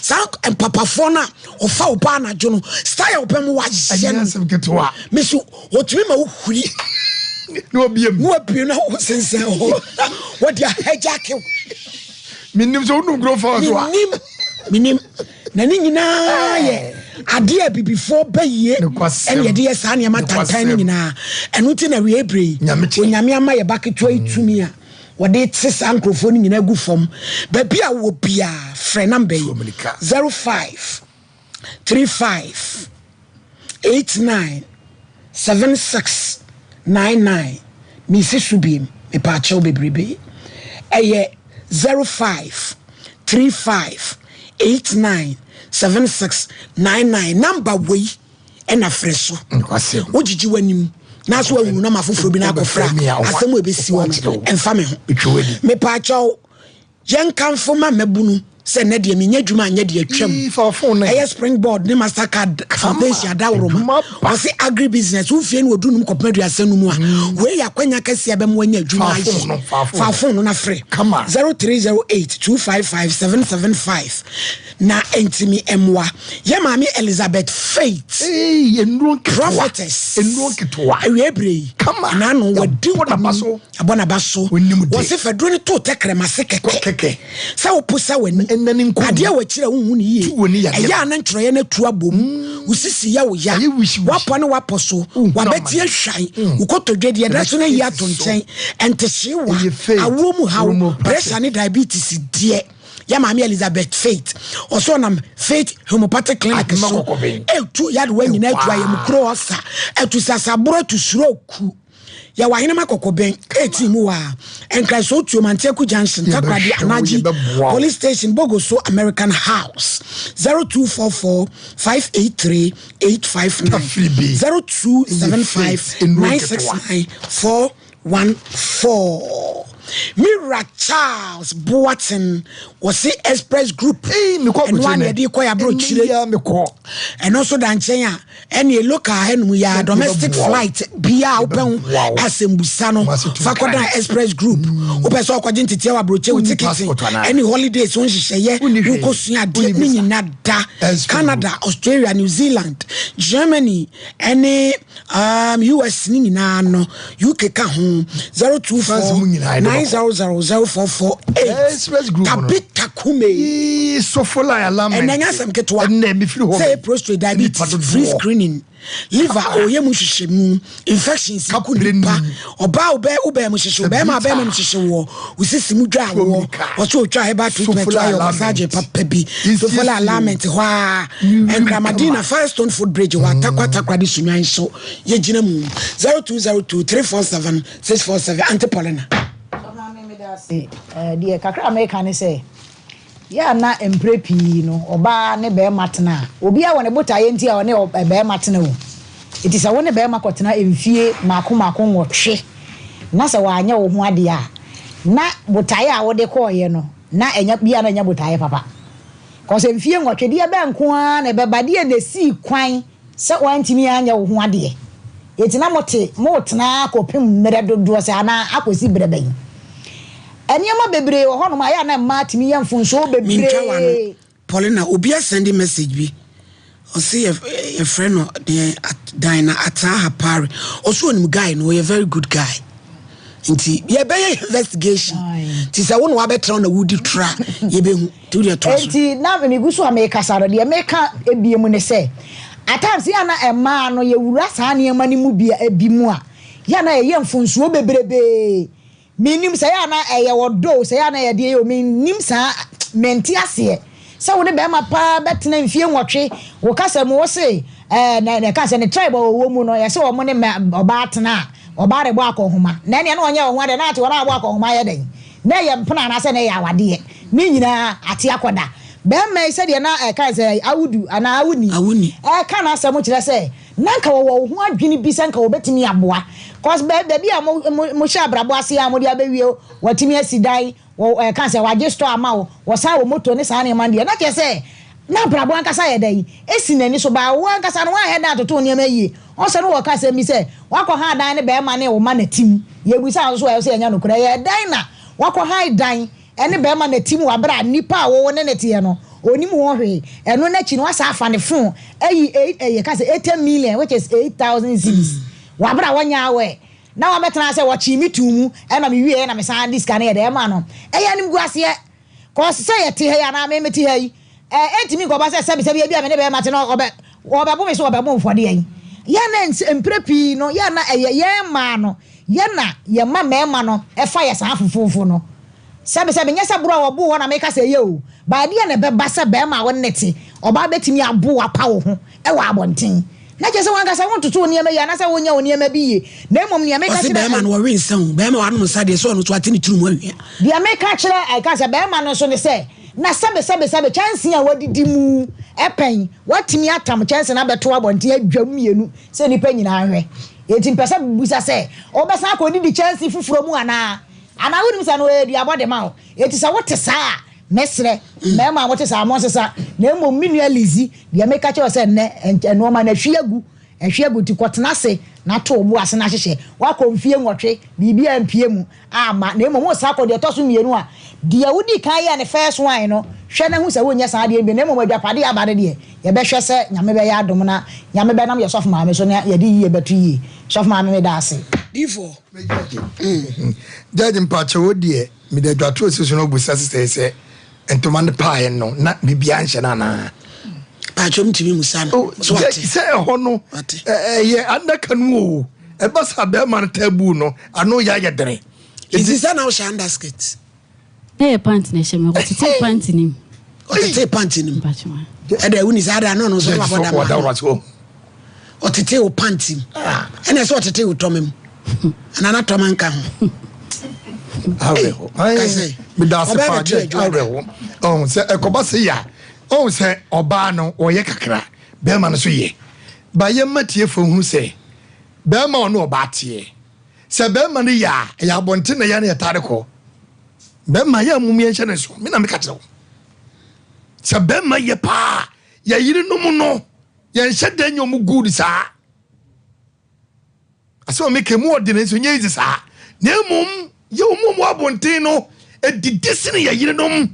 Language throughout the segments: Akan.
Saa mpapafoɔ no a ɔfa wo ba anadwo no, style pɛ mu wayɛ no. Asɛm ketewa. Meso ɔtumi ma wohuri. Na wabie mu. Na wabie na wosensɛn hɔ. Wɔde ahɛgyake wo. Menim sɛ wonum kuro fa so a. Menim. Menim. Na ne nyinaa yɛ adeɛ a bibifoɔ bɛyie ɛne yɛde yɛ saa nneɛma tantan no nyinaa. Ɛno nti na wie bere yi Onyame ama yɛ ba ketewa yi tumi a wɔde te saa nkurɔfoɔ no nyinaa gu fam. Baabi a wɔ biara frɛ namba yi 05 35 89 76 99. Mesi so biem, mepaakyɛw bebrebe. Ɛyɛ 05 35 89 76 99. Namba wei ɛna frɛ so. Wogyegye w'anim na so ahunu nama foforɔ bi na akɔfra asɛm a ɛbɛsi hɔ no ɛmfa me ho. Mepaakyɛw, yɛnkamfo ma mmabunu sɛ nnɛ deɛ menyɛ adwuma anyɛ deɛ atwam. Ɛyɛ Springboard ne Mastercard Foundation adaworoma. Wɔse agri business wo fie no wɔdu num kɔpem 35 a, wei yɛ akwanya kɛseɛ bɛma wanya adwuma ayɛ. Fa phone no na frɛ 0308 255 775 na ɛntimi mmoa. Yɛ maame Elizabeth Faith Prophetess awie berɛ yi ɛna wadi nkonim abɔ n'aba so. Wɔse faduro no too tɛkrɛma se kɛkɛ sɛ woposa w'ani adeɛ a wɔakyerɛ a wonhu no yie, ɛyɛ a na ntwerɛeɛ no atu abom, wo sisi yɛ wo ya, woapɔ ne woapɔ so, wabɛte ahwan, wo kotodwe deɛ ɛda so no ayi ato nkyɛn, ɛntehyeewa, awoɔ mu haw, pressure ne diabetes deɛ. Yɛ maame Elizabeth Faith ɔsɛ ɔnam Faith Homeopathic Clinic so ɛtu yadewa nyinaa, atu ayamkuro, ɔsa, atu sasaboro, atu stroke. Yɛwɔ Ahenema Kɔkɔbɛn 18 mu wɔ a Nkraso Tuom, Antiaku Junction, Takoradi Anaji Police Station, Bogoso American House. 0244 583 859, 0275 969 414. Mira Charles Boaten wɔse Express Group ɛno a na yɛde kɔ yɛ aborɔkyire. Ɛno nso da nkyɛn a ɛne local hanom yɛ a domestic flight bia a wopɛ ho asɛmbusa no fa kɔdan Express Group. Wopɛ sɛ ɔkɔgye nteteɛ wɔ aborɔkyire, wo ticket ɛne holidays wo nhyehyɛeɛ, wokɔsua adeɛ ne nyina da Canada, Australia, New Zealand, Germany ɛne US ne nyinaa no, UK ka ho. 024 900 0448. Tabita Kume ɛnɛ nyɛ asɛm ketewa sɛ prostate, diabetes, free screening, liver ɔyɛ mu hyehyɛ mu, infections ku nipa. Ɔbaa wobɛ wobɛɛ mu hyehye, bɛrima bɛrima mu hyehye wɔ wosisi mu dwa awoɔ, wɔsɛ otwa herbal treatment ayɛ massage papa bi. Sofola Alignment hɔ a Nkramadina Firestone Foot Bridge hɔ Atakwa Takwa de Sunwan so yɛgyina mu. 0202 347 647. Auntie Paulina. Deɛ kakra a meka ne sɛ yɛ a na mprɛ pii no ɔbaa ne bɛrima tena a, obiara wɔ ne botaeɛ nti a ɔne bɛrima tena o. Ɛti sɛ wo ne bɛrima kɔtena mfie maako maako 8 na sɛ wanyɛ wo ho adeɛ a, na botaeɛ a wode kɔɔyɛ no na ɛnyɛ bia na ɛnyɛ botaeɛ papa kɔsɛ mfie 8 deɛ bɛn nko ara na ɛbɛba deɛ na esi kwan sɛ wantumi anyɛ wo ho adeɛ. Eti na mote motena akɔpem mmerɛ dodoɔ sɛ anaa akɔsi berɛ bɛn. Nneɛma bebree wɔ hɔnom a yɛ a na mmaa tumi yɛ mfonsoɔ Mentwa wa no. Bebree. Paulina, obi asend message bi, ɔse yɛfrɛ no deɛ Dina Ataa Hapare. Ɔso onim guy no, ɔyɛ very good guy nti yɛbɛyɛ investigation. Nti sɛ wo na wabɛtena na wodi tra, yɛbɛhu. Nti wodeɛ toa so. Enti na megu so a mekasa no, deɛ meka ebie mu ne sɛ at times yɛ a na mmaa no yɛwura saa nneɛma no mu bi bi mu a, yɛ a na yɛyɛ mfonsuo bebrebee. Menim sɛ yɛ a na ɛyɛ ɔdɔ o, sɛ yɛ a na yɛde yɛ o, menim saa, mente aseɛ sɛ wo ne bɛrima paa bɛtena mfie 8. Wo kasa mu wo se ɛɛ na ɛka sɛ ne tribe a wɔwɔ mu no yɛsɛ wɔn ne ɔbaa tena a, ɔbaa rebɔ akɔnhoma na ɛneɛ na ɔnyɛ wɔn ho adeɛ na ate wɔn a abɔ akɔnhoma yɛ dɛn na ɛyɛ mpena anaasɛ na ɛyɛ awadeɛ ne nyinaa ate akɔda bɛrima yi sɛdeɛ na ɛka sɛ awudu anaa awuni. Awuni. Ɛka n'asɛm kyerɛ sɛ na nka wɔwɔ wo ho adwene bi sɛ nka wɔbɛtumi aboa cause baabi a mo mo mo hyɛ abrabɔ ase a mode abɛwie, wɔatumi asi dan, wɔ ɛka sɛ wagye store ama wo, wɔsan wɔ moto ne saa nneɛma no deɛ, na kyerɛ sɛ na abrabɔ ankasa yɛ dɛn esi n'ani so baa. Wo ankasa no woanhɛ dan atoto nneɛma yie. Ɔsɛ no wɔka asɛm bi sɛ wakɔ ha dan ne bɛrima ne wo ma n'atim. Yɛbusa nso a, ɛwɔ sɛ yɛnya nokorɛ. Ɛyɛ dan na wakɔ ha dan ɛne bɛrima n'atim wɔ abere a nipa a wɔwɔ ne ne teɛ no. Ɔnnim ho hwee. Ɛno no akyi no, wasan afa ne phone ayi eight, eh, yɛka sɛ 80 million which is 8,000 cedis. Wɔ abere a wɔnyɛ aware. Na wabɛtena sɛ wɔkyee me too mu, ɛna mewieɛ na mesan de sika no yɛ dɛ ɛmaa no. Ɛyɛ animguaseɛ. Cause sɛ yɛte ha yi anaa me mete ha yi, eh, ɛntumi nkɔba sɛ sɛbesɛbe ebia me ne bɛrima te na ɔbɛ, ɔbɛbo me so ɔbɛbo mfɔdeɛ yi. Yɛ na ns, mprɛ pii no, yɛ na ɛyɛ yɛn mmaa no, yɛ na yɛma mmarima no fa yɛ saa fofoofo no. Sɛbesɛbe, nyɛ sɛ boro a wɔboo hɔ na meka sɛ ɛyɛ o, but ɛdeɛn na ɛbɛba sɛ barima a wo ne no te, ɔbaa bɛtumi abo wo apa wo ho wɔ abɔnten? Na kyerɛ sɛ w'ankasa wontoto wo nneɛma yie anaasɛ wonyɛ wo nneɛma bi yie, na mmom nea meka Ɔse kyerɛ bɛrima no ɔwe nsa o, bɛrima wanom nsa deɛ sɛ ɔno nso ate ne tiri mu ahwia. Deɛ meka kyerɛ ɛka sɛ bɛrima no nso ne sɛ, na sɛbesɛbesɛbe kyɛnsee a wadidi mu pɛn, watumi atam kyɛnsee no abɛto abɔnten adwam mmienu sɛ nnipa nyinaa nhwɛ. Enti mepɛ sɛ mebisa sɛ, wobɛsan akɔdidi kyɛnsee foforɔ mu anaa? Anaa wonim sɛ ɛno ɛyɛ duabɔ de ma wo? Enti sɛ wote saa a, mɛsrɛ mmarima a mote saa, monsesa. Na mmom me nua Lizzie, deɛ meka kyerɛ wo sɛ nnɛ, nnoɔma no ahwie agu, ahwie agu, nti kɔtena ase na to wo bo ase na hyehyɛ. Woakɔ mfie nwɔtwe, biribiara ampue mu amma, na mmom wosan kɔ deɛ ɛtɔ so mmienu a, deɛ wodii kan yɛɛ no first one no, hwɛ na hu sɛ wonyɛ saa adeɛ no bio, na mmom agyapadeɛ a aba no deɛ, yɛbɛhwɛ sɛ Nyame bɛyɛ adom na Nyame bɛnam yɛ sɔfo maame so na yɛde yie bɛto yie. Sɔfo maame meda ase. Difoɔ. Judge mpakyɛ wo deɛ mede adwatoɔ si so na ɔbusa sista yi sɛ ntoma no paeɛ no na biribiara nhyɛ no anaa? Pakyɛ ɔmtumi musa no oh, so wate sɛ ɛhɔ no ɛyɛ adaka no o ɛba saa bɛrima no taboo no ano yɛ ayɛ dene. Nti sɛ na wohyɛ underskirt? Na yɛ pant na ɛhyɛ me ɔtetee pant nim. Ɔtetee pant nim. Ɛdɛ wuni saa de ano no nso wabɔ dam ano. Ɔtetee wo pant mu. Ah. Ɛna ɛsɛ ɔtetee wo tɔma mu. Ɛna na tɔma nka ho. Awerɛho. Meda ase paa judge awerɛho. Ɔn sɛ ɛkɔba sɛ yɛ a ɔn sɛ ɔbaa no ɔyɛ kakra bɛrima no so yɛ. Ba yɛ mma tiefo hunu sɛ bɛrima ɔne ɔbaa teɛ. Sɛ bɛrima no yɛ a, ɛyɛ abɔnten na yɛ na yɛtaa de kɔ. Bɛrima yɛ mom yɛnhyɛ ne nso, me na meka kyerɛ wo. Sɛ bɛrima yɛ paa, yɛ yerenom no, yɛnhyɛ da nyɛ ɔmo good saa. Asɛm a meka mu ɔde ne nso nyɛ easy saa. Na mmom yɛ ɔmo ɔmo abɔnten no, edidi sene yɛ yerenom.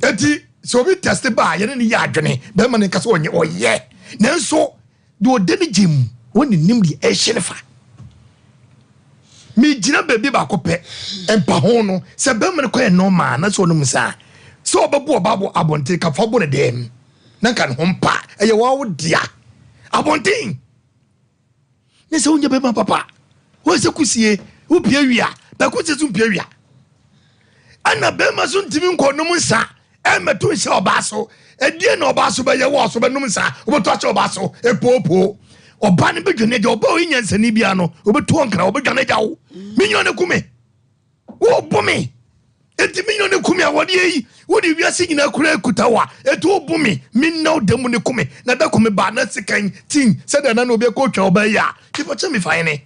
Eti sɛ obi tɛste ba a, yɛne ne yɛ adwene, bɛrima no nka sɛ ɔnyɛ, ɔyɛ. Nanso Deɛ ɔda ne gya mu, wɔn na nim deɛ ɛrehye no fa. Megyina baabi baako pɛ, mpa ho no, sɛ bɛrima no kɔ yɛ normal na sɛ ɔnom nsa a, sɛ ɔbɛbo ɔba abɔ abɔnten ka fa bɔ ne dɛm na nka ne ho mpa, ɛyɛ wɔn dea. Abɔnten ne sɛ wonyɛ bɛrima papa, wɔn sɛ kusie, wopie wia, na kusie so mpie wia. Ɛna bɛrima so ntumi nkɔ nom nsa ɛmmɛto nhyɛ ɔbaa so. Ɛdeɛ na ɔbaa so bɛyɛ wɔ so bɛnom nsa, wobɛto ahyɛ ɔbaa so epoopoo. Ɔbaa no bɛdwane agya, ɔbaa ɔyɛ nyansani biara no, wobɛto ɔnkra, ɔbɛdwane agya wo. Me nyina ne kume, wobo me. Enti me nyina ne kume a wɔde yi, wode wiase nyinaa kura kuta wo a, enti wobo me, me nna wo da mu ne kume, na da kume baa na sekan tin sɛdeɛ na na obi akɔtwa ɔbaa yi a, nipa kyɛ me fa hene.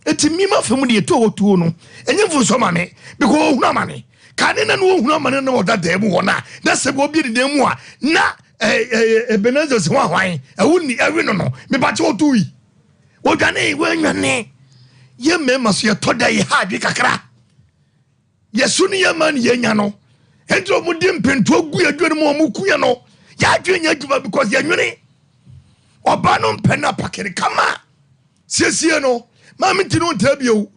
Eti mi ma fam deɛ tu a wɔtuo no ɛnyɛ mfomsoɔ ma me because ɔhunu amane kane na no ɔhunu amane na ɔda dan mu hɔ no a na sɛ wɔbie ne dan mu a na Ebenezer sɛ ho ahwan ɛwo ni ɛwe no no mepakyɛ ɔtu yi wɔdwane wɔanwane yɛ mmarima so yɛtɔ da yɛ ha adwe kakra Yɛso ne yɛn man ne yɛnya no ɛnti ɔmo de mpentoa gu yɛn adwuma no mu ɔmo ku yɛn no yɛadwene nyɛ adwuma because yɛnwene ɔba no mpɛ no apakere kama siesie no maame nti no ntaa bio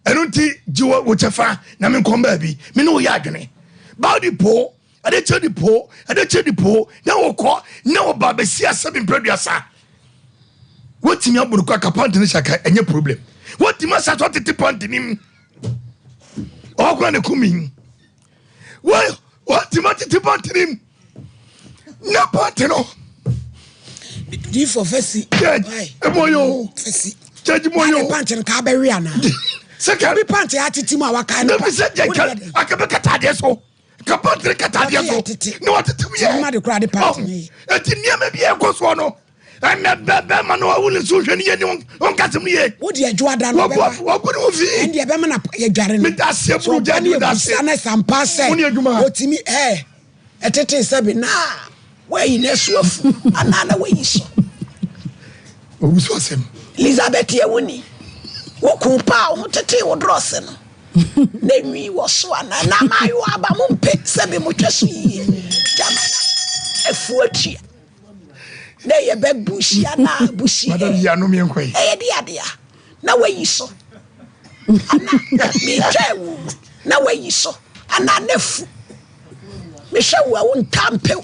ɛno nti gye wo kyɛfa na menkɔm baabi me ne wo yɛ adwene bawde po ɛde kyɛ di po ɛde kyɛ di po na wɔkɔ na wɔba bɛsi asɛm mprɛduasa wotumi aboro kɔ aka pant no hyɛ aka ɛnyɛ problem wotumi asa so atete pant nim ɔkora ne kumi wotumi atete pant nim na pant no difo fɛsi ɛmɔ yɛ o fɛsi judge mo yɛ o pant no ka bɛwe ana sɛ ka bi pant atete mu a waka no pa sɛ judge akabɛkata adeɛ so kapantiri kata adeɛ so na watete mu yɛ de kora de pant ne eti nneɛma bi ɛkɔ soɔ no ɛnɛ bɛ bɛma no awo ne so hwɛ ne yɛ ne wɔn kasɛm ne yɛ. wo deɛ adwo ada no bɛba wagu ne ho fi ɛn deɛ bɛma na yɛdware no meda aseɛ buru gya ne meda aseɛ ne sampa sɛ wɔtumi ɛɛ ɛtete sɛ bi na wɔayi no asu afu anaa na wɔayi so obi so asɛm Elizabeth yɛ wo ni wo kun paa wo ho tete wo drɔse no. Na nwi wɔ so anaa? Na mmaayewa aba mo mpɛ sɛ bi mo twɛ so yie. Gyama na afu atua. Na ɛyɛ bɛ bushi anaa bushi Madam hair. yi anom yɛn kɔ yi. Ɛyɛ de adeɛ na wayi so. Ana metwa awu na wayi so anaa na afu. Mehwɛ wo a wo ntaa mpɛ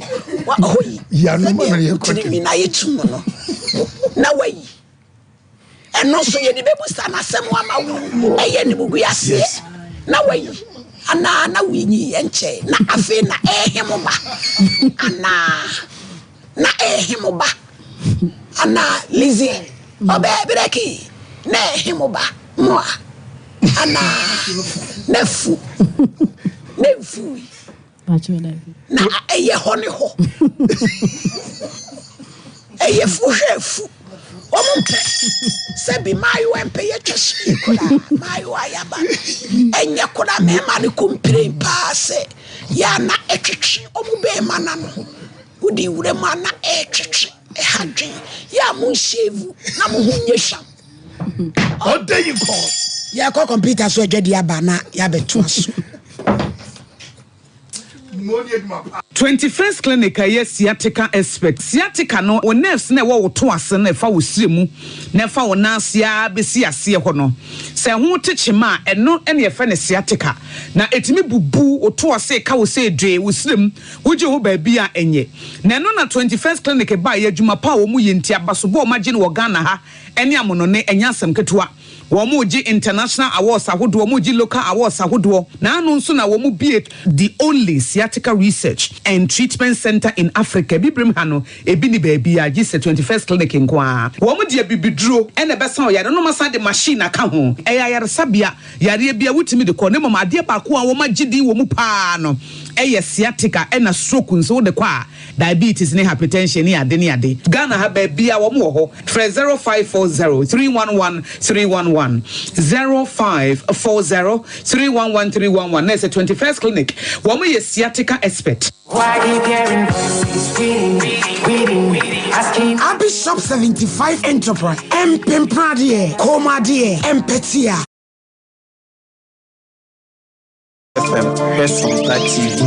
wa hɔ yi. Yi anom ma Sɛdeɛ yɛn wo kɔ tiri ntɛm. nwi na ayɛ tum no na wayi. Ɛno nso yɛde bɛbusa no asɛm ama wo ɛyɛ animguaseɛ na wayi anaa na woyi yɛ nkyɛn na afei na ɛrehe mo ba anaa na ɛrehe mo ba anaa Lizzy ɔbɛɛ brɛki na ɛrehe mo ba mo a anaa na fu na mfui na ɛyɛ hɔ ne hɔ ɛyɛ fu hwɛ fu wɔn mpɛ sɛbi maayewa mpɛ yɛtwa so yi koraa maayewa yaba ɛnyɛ koraa mmarima no kɔmpire paa sɛ yɛ ana ɛtwetwe wɔn bɛrima n'ano wodi wura mu ana ɛtwetwe ɛha dwen yɛ a mo nhyɛvu na mo ho nyɛ hwam. Ɔda yi kɔ. Yɛkɔ kɔmputa so adwadi aba na yɛabɛtoa so. 21st Clinic a ɛyɛ sciatica expert. Sciatica no, wo nerves no a ɛwɔ wo to ase no a ɛfa wo srɛ mu na ɛfa wo nan ase ara bɛsi aseɛ hɔ no, sɛ ɛho te kyema a, ɛno na yɛfrɛ no sciatica. Na ɛtumi bubu wo to ase, ɛka wo sɛ dwee, wo srɛ mu, wogye ho baabi a ɛnyɛ. Na ɛno na 21st Clinic baeɛ, adwuma pa a wɔyɛ nti, abasobɔ a wɔagye no wɔ Ghana ha ne amonone, ɛnyɛ asɛm ketewa. Wɔregye international awards ahodoɔ, wɔregye local awards ahodoɔ, na ano nso na wɔbue the only sciatica research and treatment centre in Africa. Abibirem ha no, ebi nni baabiara gye sɛ 21st Clinic nko ara. Wɔde abibiduro na ɛbɛsa ɔyare no na wɔasan de machine aka ho. Ɛyɛ ayaresabea, yareɛ biara wotumi de kɔ, na mmom adeɛ baako a wɔagye din wɔ mu pa ara no yɛ sciatica ɛna stroke nso wode kɔ a, Diabetes ne hypertension ne ade ne ade. Ghana ha baabiaa wɔn wɔ hɔ. Frɛ 0540 311 311, 0540 311 311 na ɛsɛ 21st Clinic. Wɔn yɛ sciatica expert. Abi Shop 75 Enterprise, Mpempradeɛ, Kɔnmuadeɛ, Mpɛtea. FM hwɛ Sompa TV.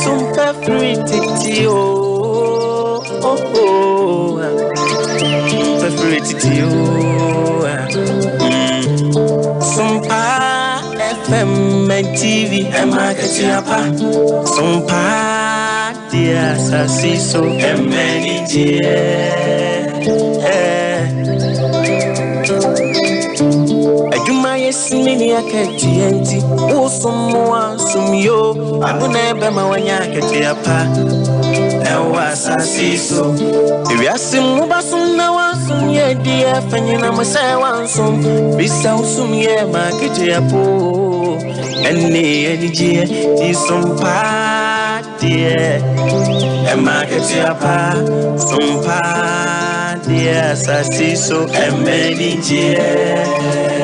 Sompa firi tete o, oh, oh, ah. Sompa firi tete o, ah. Mm. Sompa FM and TV, ɛma akatua pa. Sompa deɛ asase so ɛmɛ ni gyeɛ. Adwuma yɛ sini ne akatua nti wosom mo ansom yo ano na ɛbɛma wanya akatua pa ɛwɔ asase so ewiase mu basom na wansom yɛ deɛ fa nyina mo sɛ wansom bisa wosom yɛ ma akatua po ɛne anigyeɛ ti som paa Deɛ ɛma akatua pa som pa deɛ asase so ɛma anigyeɛ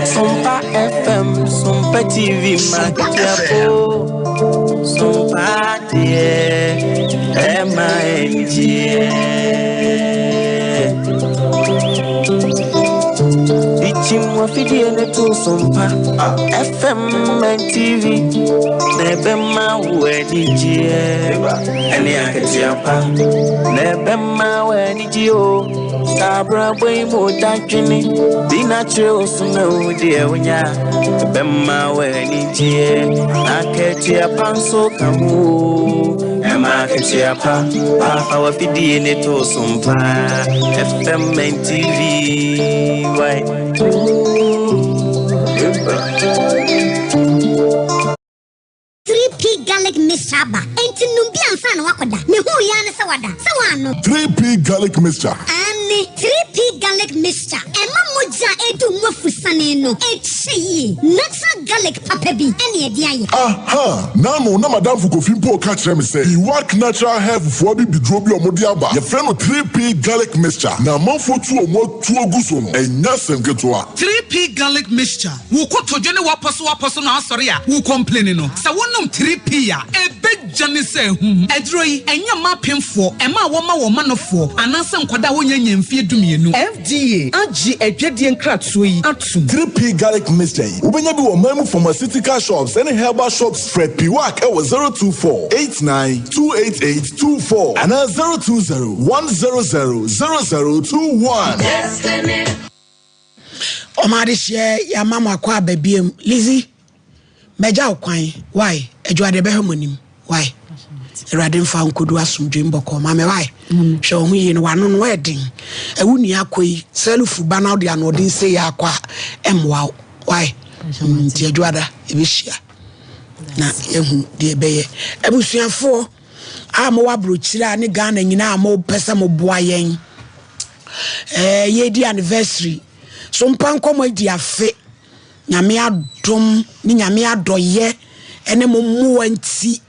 Sompa FM Sompa TV ma akatua po Sompa deɛ ɛma anigyeɛ Ichim wafidie ne to Sompa FM and TV na ɛbɛma wo anigyeɛ ɛne akatua pa na ɛbɛma wo anigye o saa abrabɔ yi mu dadwene bi na kyerɛ wo so na wo deɛ wonya ɛbɛma wo anigyeɛ na akatua pa nso ka ho o ɛma akatua pa afa wafidie ne to so mpa FM and TV why. 3P Garlic Mixture aba, enti nom bi ansa na woakɔda. Mehuu yi ara ne sɛ wada. Sɛ woannom. 3P Garlic Mixture. Aane, 3P Garlic Mixture. Ɛma mogya a ɛredi wo mu afusane no kyɛ yie. Natural garlic papa bi na yɛde ayɛ. Aha! N'ano na m'adamfo Kofi mpo reka kyerɛ me sɛ Iwak Natural Health foɔ abibiduro bi a wɔde aba, yɛfrɛ no 3P Garlic Mixture, na amanfoɔ tu wɔn atuo gu so no, ɛnyɛ asɛm ketewa. 3P Garlic Mixture. Wo kotodwe ne w'apɔso apɔso no asɔre a wo complaini no, sɛ wo nom 3P a, ɛbɛgya ne sɛ ahum. Aduro yi, ɛnyɛ mma apemfoɔ, mmaa a wɔma wɔn manofoɔ, anaasɛ nkwadaa a wɔnnya nnya mfeɛ dumienu. FDA agye adwadie nkratoɔ yi atom. 3P Garlic Mixture yi, wobɛnya bi wɔ ɔman mu pharmaceutical shops ne herbal shops. Frɛ Piwak wɔ 024 89 288 24 anaa 020 100 0021. Ɔma adehyeɛ yɛama mo akɔ aba biam. Lizzy, mɛgya wo kwan wai, Adwoa deɛ bɛhwɛ mo anim wai. Awurade mfa wo nkɔdu asomdwoe mu bɔkɔɔ ma me wai. Hwɛ wo ho yie no w'ano no ɛden. Ɛwo nua akɔ yi, sɛlufu ba na wode anoɔden sei akɔ a, ɛmmoa wo wai. Nti Adwoada yɛbɛhyia na yɛhu deɛ ɛbɛyɛ. Abusuafoɔ a mowɔ aburokyire a ne Ghana nyinaa a mopɛ sɛ moboa yɛn. Eh, yɛdi anniversary. So mpa nkɔmmɔ adi afe. Nyame adom ne Nyame adɔyɛ ne mo mmoa nti,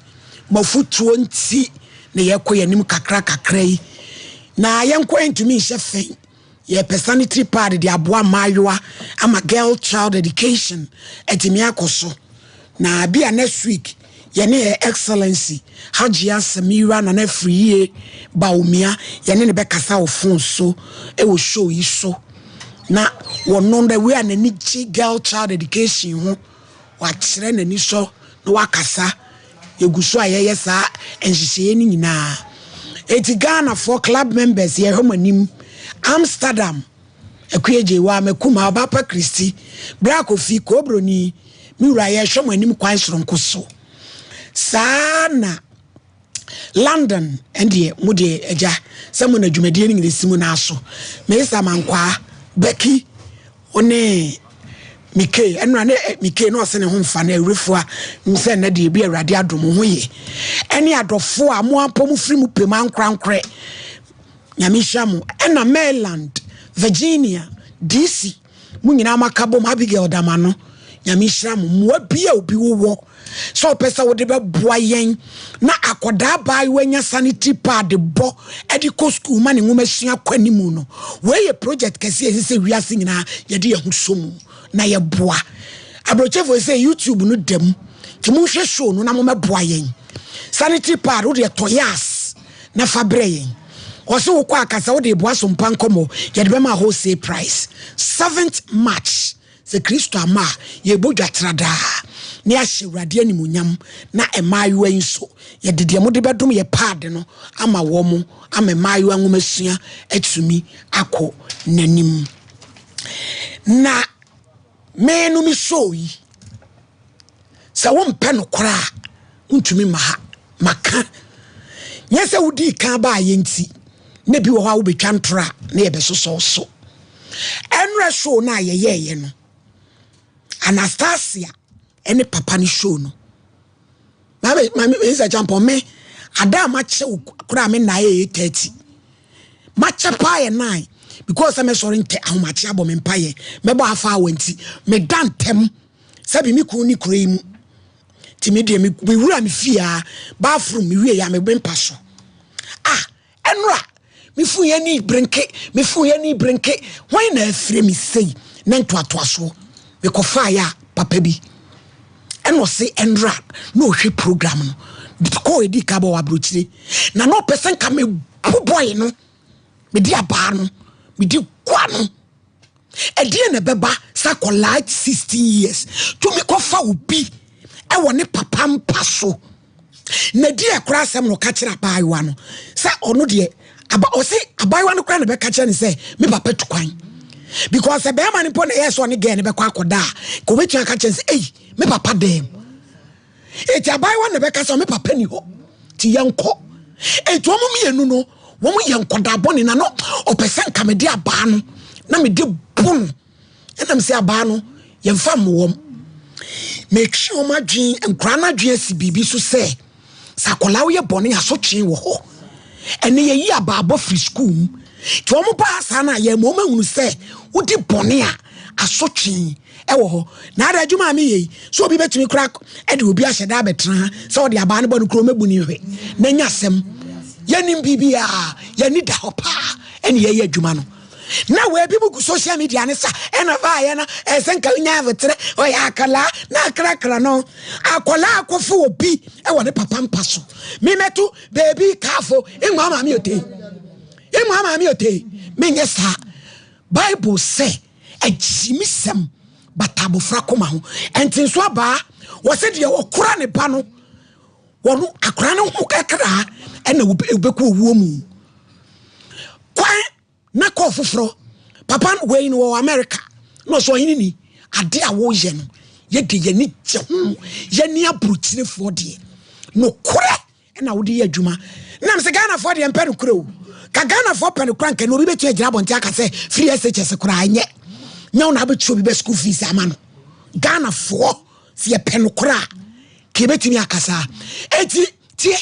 mo afotuo nti na yɛkɔ yɛn anim kakra kakra yi. Na yɛnkɔ yɛntumi nhyɛ fɛn. Yɛpɛ sanitary pad de aboa mmaayewa ama girl child education atumi akɔ so. Na bi a next week yɛne Her Excellency Hajia Samira Nana Afriyie Bawumia yɛne no bɛkasa wɔ phone so wɔ show yi so. Na wɔno the way a n'ani gye girl child education ho, wakyerɛ n'ani sɔ na wakasa. Yɛgu so a yɛyɛ saa nhyehyɛeɛ no nyinaa. Eti Ghanafoɔ club members yɛhwɛ mo anim. Amsterdam, Akua Gyewaa, Makum, Ɔbaapa Christy, Bra Kofi, Koobroni, me wura yɛhwɛ mo anim kwan soronko so. Saa na London ɛndeɛ mo deɛ agya sɛ mo na dwumadie no nyina si mo nan so. Mesa Mankwaa, Becky, wo ne Mike, ɛnora ne eh, Mike na ɔse ne ho mfa no awurefo a sɛ nnɛ deɛ ebi awurade adom ho ye. Ɛne adɔfo a mo apɔ mo firi mo pɛ mu ankorankorɛ. Nyame nhyira mo. Ɛna Maryland, Virginia, DC, mo nyinaa mo aka bom, Abigail Damano, Nyame nhyira mo. Mmoa bi a obi wowɔ sɛ ɔpɛ sɛ wode bɛboa yɛn na akɔdaa abaayewa nya sanitary pad bɔ de kɔ sukuu ma ne nwoma sua kɔ anim no, wei yɛ project kɛse a ɛsɛ sɛ wiase nyinaa yɛde yɛn ho sɔ mu na yɛboa. Aburokyefo sɛ YouTube no da mu, nti monhwɛ show no na mommɛboa yɛn. Sanitary pad wode ɛtɔ yas na fa brɛ yɛn. Ɔse wokɔ akasa wode boa so mpa nkɔmmɔ yɛde bɛma wholesale price. 7th March sɛ Kristo ama a yɛbɔ dwa tra daa na yɛahyɛ Awurade animuonyam na mmaayewa yi nso yɛde deɛ mode bɛdom yɛ paade no ama wɔn ama mmaayewa nwomasua atumi akɔ n'anim. Na me no me show yi Sɛ wompɛ nokorɛ a, wontumi mma ha. Maka. Nyɛ sɛ wodii kan baeɛ nti, na bi wɔ hɔ a wobɛtwa ntorɔ a na yɛbɛsosɔ wo so. Ɛnora show no a yɛyɛeɛ no, Anastasia ne papa no show no. Maame, maame, Mr. Champon, me, ada a makyɛ wo koraa me nna ayɛ 8:30. Makyɛ paa yɛ 9 because sɛ mɛsɔre ntɛ ahomakye abɔ me mpaeɛ, mɛbɔ half hour nti, meda ntɛm. Sɛbi me kunu ne kuro yi mu nti me deɛ me wura me fie a bathroom me wie ya me mpa so ah ɛnora me fun yɛ ni brenke me fun yɛ ni brenke wɔn na afire me sei ne ntoatoasoɔ me kɔ fa ya papa bi ɛna ɔse ɛnora na ɔhwɛ program no kɔɔ edi ka bɔ wɔ aburokyire na na ɔpɛ sɛ nka me bu bɔyi no me di abaa no me di gua no. Ɛdeɛn na ɛbɛba sɛ akwadaa 16 years tumi kɔfa obi ɛwɔ ne papa mpa so na di ɛkora asɛm na ɔka kyerɛ abaayewa no sɛ ɔno deɛ aba ɔse abaayewa no koraa na bɛka kyerɛ no sɛ me papa tu kwan because sɛ bɛrima no mpo na ɛyɛ sɛ ɔne gɛɛ no bɛkɔ akɔda a ka obɛtumi aka kyerɛ no sɛ ei me papa dɛm Eti abaayewa na bɛka sɛ me papa ni hɔ ti yɛnkɔ. Eti wɔn mmienu no wɔn yɛ nkɔdaa bɔne na no ɔpɛ sɛ nka mede abaa no na mede bo no ɛnam sɛ abaa no yɛmfa mmoa wɔn. Metwe wɔn adwene nkwadaa no adwene asi biribi so sɛ sɛ akwadaa woyɛ bɔne asotwe wɔ hɔ. Ɛnɛ yɛyi abaabɔ firi sukuu mu nti wɔn baa saa no a yɛn ma wɔn ahunu sɛ wodi bɔne a asotwe ɛwɔ hɔ. Na ada adwuma a meyɛ yi, sɛ obi bɛtumi kora de obi ahyɛ da abɛtena ha sɛ ɔde abaa no bɔ no kuro mɛbu ne hwɛ na nya asɛm. Yɛnim biribiara, yɛni da hɔ paa ɛne yɛyɛ adwuma no. Na wɔ ebi mu gu social media ne sa ɛna baayɛ no ɛsɛ nka nya aboterɛ ɔyɛ akwadaa na akrakra no akwadaa akɔfo obi ɛwɔ ne papa mpa so. Memɛto beebi kaafo mmua maame ote mmua maame ote menyɛ saa. Bible sɛ agyimisɛm bata abɔfra koma ho. Ɛnti nso abaa wɔsɛ deɛ ɔkora ne ba no wɔn akora no ho kɛkra ɛna wobɛkɔ owuo mu. Kwan na kɔɔ foforɔ papa wei no wɔ America na ɔsɛ ɔhene ni ade a woyɛ no yɛde yɛni gye ho yɛne aburokyirefoɔ deɛ nokorɛ na wode yɛ adwuma nam sɛ Ghanafoɔ deɛ mpɛ nokorɛ o ka Ghanafoɔ pɛ nokorɛ anka na obi bɛtumi agyina abɔnten aka sɛ free SHS koraa nyɛ nyɛ wo na wobɛtua obi bɛ school fees ama no Ghanafoɔ sɛ yɛpɛ nokorɛ a ka yɛbɛtumi aka saa enti tie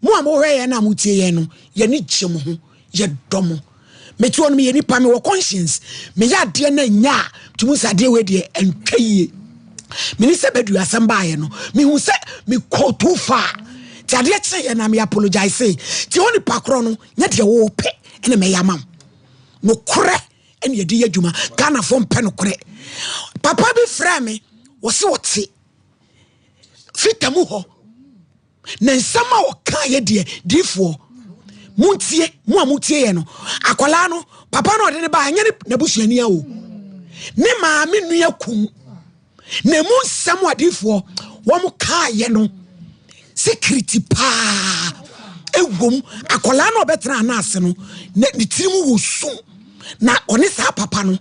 mo a mohwɛ yɛn na motie yɛn no yɛne gye mo ho yɛdɔ mo mete hɔ no meyɛ nipa mewɔ conscience meyɛ adeɛ no anya a tumi sɛ adeɛ wei deɛ ɛntwa yie mene sɛ bɛdu asɛm baeɛ no mehu sɛ mekɔ too far nti adeɛ kyeeɛ na me apologize nti hɔ nipa korɔ no nyɛ deɛ wowɔ pɛ ɛna mɛyɛ ama wo nokorɛ ɛne yɛde yɛ adwuma Ghanafoɔ mpɛ nokorɛ papa bi frɛ me wɔse wɔte fita mu hɔ Na nsɛm a ɔkaeɛ deɛ, diifoɔ, montie, mo a motie yɛ no, akwadaa no, papa no ɔde ne ba, ɛnyɛ ne n'abusuani a o, ne maame nua kum. Na emu nsɛm a diifoɔ wɔn kaeɛ no, security paa ɛwom. Akwadaa no ɔbɛtena anaase no, ne ne tirim wɔ sum. Na ɔne saa papa no,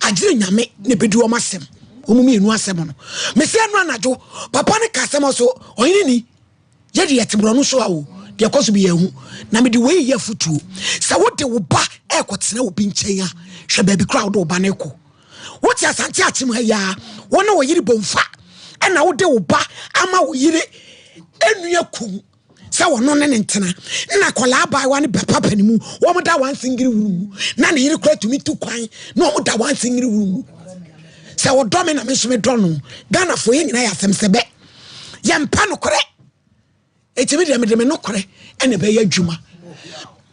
agyere nyame na ɛbɛdi wɔn asɛm. Wɔn mmienu asɛm no. Mesi ɛno anadwo, papa no ka asɛm ɔso, ɔhene ni, yɛde yɛte borɔno so a o, deɛ ɛkɔ so bi yɛn ho. Na mede wei yɛ afotuo. Sɛ wode wo ba ɛrekɔtena obi nkyɛn a, hwɛ baabi koraa wode wo ba no rekɔ. Wote Asante Akyem ha yi a, wo ne wo yere bomfa, ɛna wode wo ba ama wo yere enua kum. sɛ ɔno ne ne ntena na akwadaa abaayewa no bɛ papa ne mu wɔn da one single room mu na ne yere kura tumi tu kwan na wɔn da one single room mu sɛ ɔdɔ me na me nso me dɔ no Ghana fo yɛ nyinaa yɛ asɛm sɛ bɛ yɛ mpa nokorɛ etimi deɛ mede me nokorɛ ɛna ɛbɛyɛ adwuma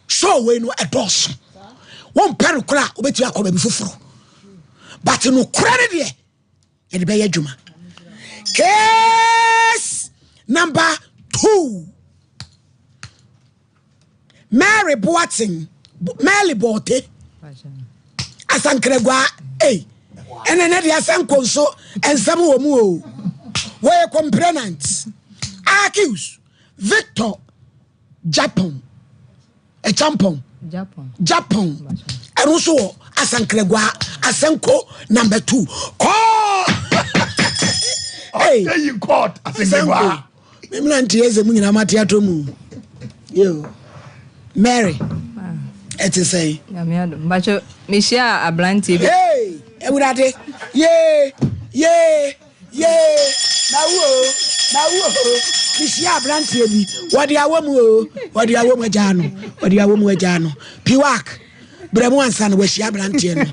show wei no ɛdɔɔso wɔn mpɛ nokorɛ a wobɛtumi akɔ baabi foforɔ but nokorɛ no deɛ yɛde bɛyɛ adwuma case number two mary boaten mary bɔɔte asankragua ei ɛnɛ ne deɛ asɛnko nso nsɛm wɔ mu o wɔyɛ complainant accuse victor Japan ɛkyampɔn Japan ɛno nso wɔ Asankragua Asanko number two kɔɔ ɛyi court Asankragua memena nte ɛsɛ mu nyinaa mate atɔ mu yo Mary ɛte sɛn mehyia aberanteɛ bi awurade yee yee Yee, mawu oo, mawu oo. Mehyia aberanteɛ bi, wɔde awɔ mu oo, wɔde awɔ mu agyaa no, wɔde awɔ mu agyaa no. Piwak, brɛ mu ansa na wahyia aberanteɛ no.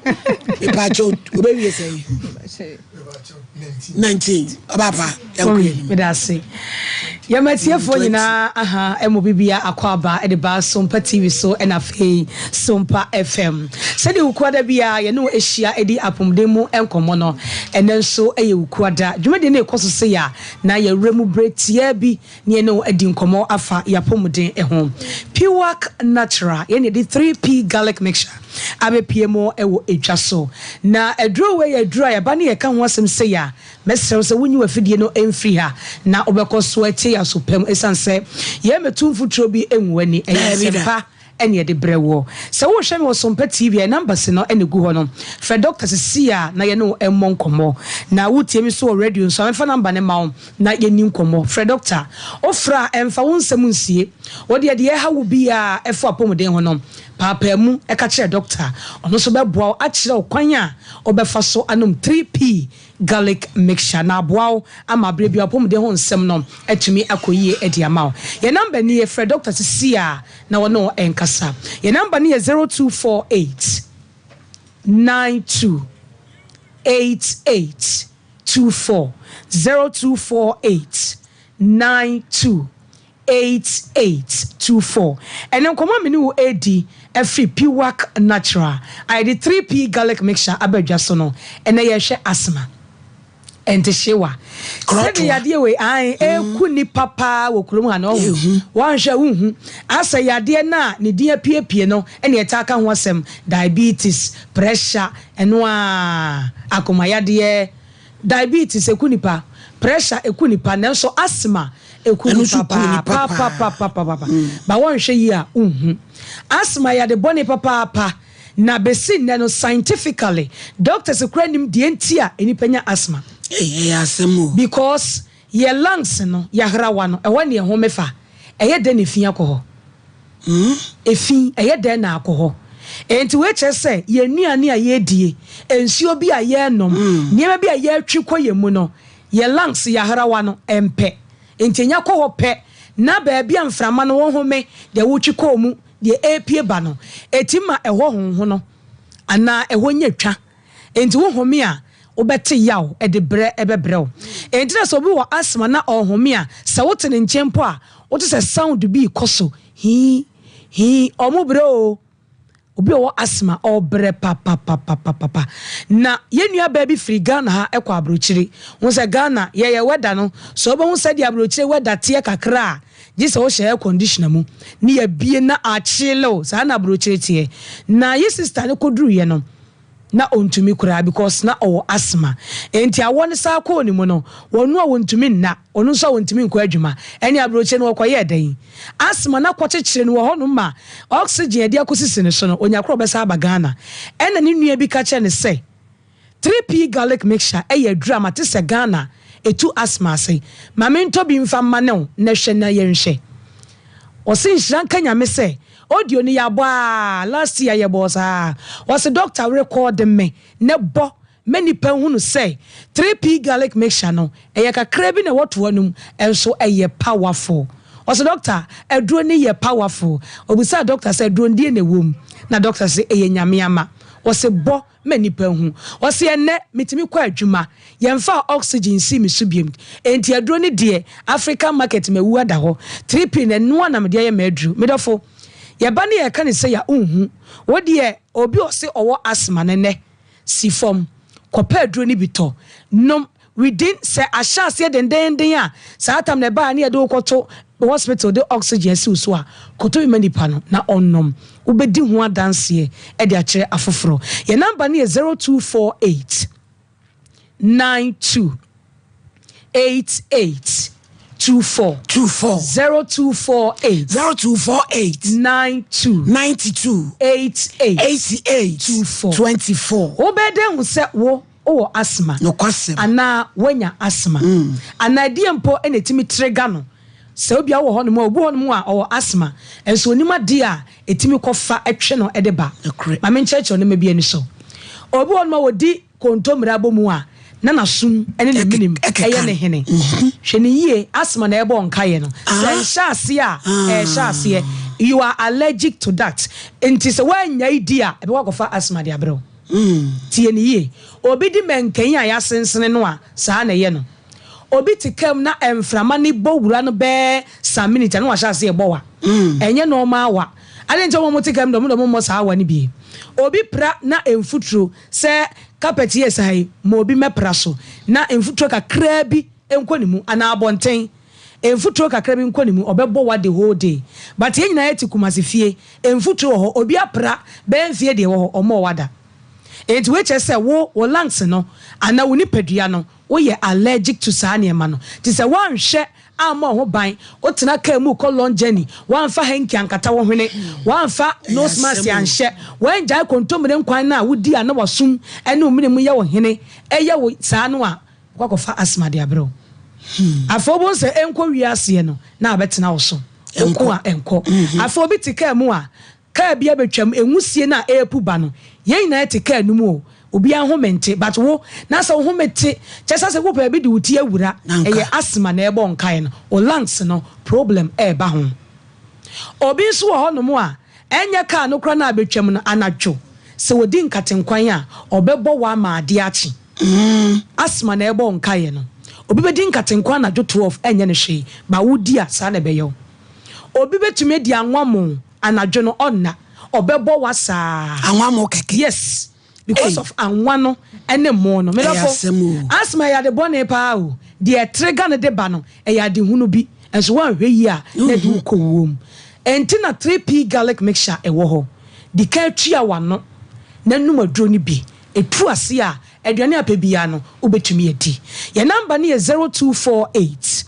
Mepaakyɛw, wobɛwie sɛn? 19. Ɔbaapa, yɛnkɔ yɛn anim. Meda ase. Yɛma atiefoɔ nyinaa aha ɛmɔ bibia akɔ aba de ba Sompa TV so ɛna afei Sompa FM. Sɛdeɛ Wukuada biara yɛne wo ahyia ɛdi apomuden mu nkɔmmɔ no, ɛnɛ nso ɛyɛ Wukuada. Dwumadie no rekɔ so sei a na yɛawura mu berɛ tiaa bi na yɛne wo adi nkɔmmɔ afa yɛapɔmuden ho. Piwak Natural, yɛn na yɛde 3P Garlic Mixture abɛpue mu wɔ edwa so. Na aduro wei yɛ aduro a yɛba ne yɛka ho asɛm sei a, Mɛsrɛ wo sɛ wonyi w'afidie no mfiri ha na wobɛkɔ so atie yɛn aso pa mu ɛsiane sɛ yɛremmɛtu mfuturo bi ngu w'ani. Ɛyɛ nsɛmpa na yɛde brɛ woɔ. Sɛ worehwɛ me wɔ Sompa TV a, yɛn numbers no na ɛgu hɔ no. Frɛ Dɔkta seesei ara na yɛne wo mmɔ nkɔmmɔ. Na woretie me nso wɔ radio nso a, mɛfa number no mma wo na yɛnni nkɔmmɔ. Frɛ Dɔkta. Wofrɛ a, mfa wo nsɛm nsie. Wo deɛ, deɛ ɛha wo biara a ɛfa w'apɔmuden ho no, paapaa mu ka kyerɛ dɔkta. Ɔno nso bɛboa wo akyerɛ wo kwan a wobɛfa so anom 3P garlic mixture na aboa wo ama berɛ biara w'apɔmuden ho nsɛm no atumi akɔ yie de ama wo. Yɛn namba nie, frɛ dɔkta seesei ara na ɔne wo nkasa. Yɛn namba no yɛ 0248 92 88 24, 0248 92 8824. Ɛnɛ nkɔmmɔ a me ne wo redi afiri Piwak Natural a yɛde 3P Garlic Mixture aba dwa so no, ɛnɛ yɛrehwɛ asthma. Ɛntehyewa. Sɛdeɛ yadeɛ wei ae ɛku nnipa paa wɔ kurom ha no ɔho. Woanhwɛ a wonhu. Asɛ yadeɛ no a ne din apiepie no na yɛtaa ka ho asɛm, diabetes, pressure, ɛno ara, akoma yadeɛ. Diabetes ɛku nnipa, pressure ɛku nnipa nanso asthma ɛku nnipa paa paapapapapapa. But woanhwɛ yie a wonhu. Asthma yɛ ade bɔne papaapa. Na besi nnɛ no scientifically doctors koraa nnim deɛ nti a nnipa nya asthma. Ei ɛyɛ asɛm o. Because yɛ lungs no, yɛahrawa no, ɛhɔ ne ɛhome fa. Ɛyɛ dɛn na efi akɔ hɔ? Efi, ɛyɛ dɛn na akɔ hɔ? Enti wei kyerɛ sɛ yɛn nnuane a yɛredie, nsuo bi a yɛrenom, nneɛma bi a yɛretwe kɔ yɛn mu no, yɛn lungs, yɛahrawa no, ɛmpɛ. Enti ɛnya kɔ hɔ pɛ, na baabi a mframa no wohome, deɛ wotwe kɔɔ mu, Deɛ ɛrepue ba no, ɛtumi ma ɛhɔ honhono anaa ɛhɔ nya twa. Enti wohome a, wobɛte yaw, ɛde brɛ bɛbrɛ wo. Enti na sɛ obi wɔ asthma na ɔrehome a, sɛ wote ne nkyɛn mpo a, wote sɛ sound bi rekɔ so, hii, hii, wɔbrɛ oo. Obi a ɔwɔ asthma, ɔbrɛ papapapapapa. Na yɛn nuabaa bi firi Ghana ha kɔ aburokyire. Wohu sɛ Ghana, yɛyɛ weather no, sɛ wobɛhu sɛdeɛ aburokyire weather teɛ kakra a, Gye sɛ wohyɛ air conditioner mu ne yɛabie na akyele wo, saa na aburokyire teɛ. Na ye sister no kɔduruiɛ no, na ɔntumi koraa because na ɔwɔ asthma. Enti awɔ no saa kɔɔ ne mu no, wɔno a wɔntumi nna, ɔno nso a ɔntumi nkɔ adwuma. Ɛne aburokyire no ɔkɔyɛɛ dɛn? Asthma no akɔkyekyere no wɔ hɔnom ma oxygen a yɛde akɔsisi ne so no, ɔnya korɔ ɔbɛsan aba Ghana. Ɛna ne nua bi ka kyerɛɛ no sɛ, 3P garlic mixture yɛ aduru a mate sɛ Ghana ɛtu asthma ase. Ma mentɔ bi mfa mma ne wo na hwɛ na yɛnhwɛ. Ɔse nhyira nka Nyame sɛ audio no yɛabɔ aa last year yɛbɔɔ saa. Ɔse doctor rekɔɔde me na bɔ ma nipa nhunu sɛ 3P garlic mixture no ɛyɛ kakra bi na ɛwɔ toa no mu nso ɛyɛ powerful. Ɔse doctor aduro no yɛ powerful. Ɔbisaa doctor sɛ aduro no deɛ na ɛwɔ mu na doctor se ɛyɛ Nyame ama. Ɔse bɔ ma nnipa hu. Ɔse ɛnnɛ metumi kɔ adwuma, yɛmfaa oxygen nsii me so biom, enti aduro no deɛ African market mawu ada hɔ, 3P no ɛnoa na mede ayɛ m'aduro. Me dɔfo, yɛba ne yɛka no sei a wonhu. Wo deɛ obi ɔse ɔwɔ asthma no nnɛ si fam kɔpɛ aduro no bi tɔ nom Within, sɛ ahyɛ aseɛ dendeenden a, saa tam no ɛba a ne yɛde wo kɔto hospital de oxygen asi wo so a, kɔtɔ bi ma nipa no na ɔnnom. Wobɛdi ho adanseɛ de akyerɛ afoforɔ. Yɛn number no yɛ 0248 92 88 24. 24. 0248. 0248. 92. 92. 88. 88. 24. 24. Wobɛyɛ dɛn ahu sɛ wo Wowɔ asthma Nokwasɛm. anaa woanya asthma? Anaa ɛdeɛn mpo na ɛtumi trigger no? Sɛ obia wɔ hɔnom a, obi wɔ hɔnom a ɔwɔ asthma nso ɔnim adeɛ a ɛtumi kɔfa twe no de ba. Nokorɛ. Ma menkyerɛkyerɛ nneɛma bi ani so. Obi wɔ hɔnom a ɔdi kontommire abɔmu a, na n'asom ne ne menem yɛ ne hene. Hwɛ no yie, asthma na ɛrebɔ nkaeɛ no. Sɛ ɛnhyɛ aseɛ a, ɛrehyɛ aseɛ. You are allergic to that. Nti sɛ woannyae di a, ɛbɛkɔ akɔfa asthma de abrɛ wo. Tie no yie. Obi di mankanyi a yɛasensene no a, saa na ɛyɛ no. Obi te kaa mu na mframa no bɔ wura no bɛɛ some minutes a na wahyɛ aseɛ rebɔ wa. Ɛnyɛ normal wa. Adɛn nti a wɔn a wɔte kaa mu deɛ wɔn deɛ wɔmmɔ saa wa no bi? Obi pra na mfuturo sɛ carpet yi a ɛsi ha yi, ma obi mmɛpra so na mfuturo kakraa bi nkɔ ne mu anaa abɔnten mfuturo kakra bi nkɔ ne mu, ɔbɛbɔ wa the whole day. But yɛn nyinaa yɛte Kumasi fie, mfuturo wɔ hɔ, obi apra bɛyɛ mfeɛ deɛ ɛwɔ hɔ, ɔmmɔɔ wa da. Enti wei kyerɛ sɛ wo, wo lungs no anaa wo nipadua no, woyɛ allergic to saa nneɛma no. Nti sɛ woanhwɛ ammɔ wo ho ban, wotena car mu rekɔ long journey, woamfa hanky ankata wo hwene, woamfa nose mask anhyɛ, woangyae kontommire nkwan no a wodi a na w'asom ne wo mene mu yɛ wo hene yɛ wo saa no a, Wokɔ akɔfa asthma de abrɛ wo. Afei wobɛhu sɛ ɛnkɔ wie aseɛ no na abɛtena wo so. Woko a ɛnkɔ. Afei obi te kaa mu a, kaa bi abɛtwam, nwusie no a ɛrepu ba no, yɛn nyinaa yɛte kaa no mu o, obiara home nte, but wo, na sɛ wo home te, kyerɛ sɛ sɛ wopɛ baabi de wo ti awura, ɛyɛ asthma na ɛrebɔ wo nkaeɛ no, wo lungs no, problem ɛreba ho. Obi nso wɔ hɔnom a, ɛnyɛ kaa no koraa na abɛtwam no, anadwo, sɛ ɔdi nkatenkwan a, ɔbɛbɔ wo ama adeɛ akye. Asthma na ɛrebɔ wo nkaeɛ no. Obi bɛdi nkatenkwan anadwo 12 ɛnyɛ no hwee, but wo di a saa na ɛbɛyɛ wo. Obi bɛtumi adi anwammo anadwo no ɔnna, ɔbɛbɔ wa saa. Anwammo kɛkɛ? Yes. Because of anwa no ne mo no. Me dɔfo, asthma yɛ ade bɔne paa o. Deɛ ɛtrigger no de ba no, ɛyɛ ade hunu bi. Nso woanhwɛ yie a, na ɛde wo kɔ wuo mu. Ɛnti na 3P garlic mixture ɛwɔ hɔ. Di kan tua w'ano na nom aduro no bi. Ɛtu aseɛ a, aduane a pɛ biara no, wobɛtumi adi. Yɛn number no yɛ 0248.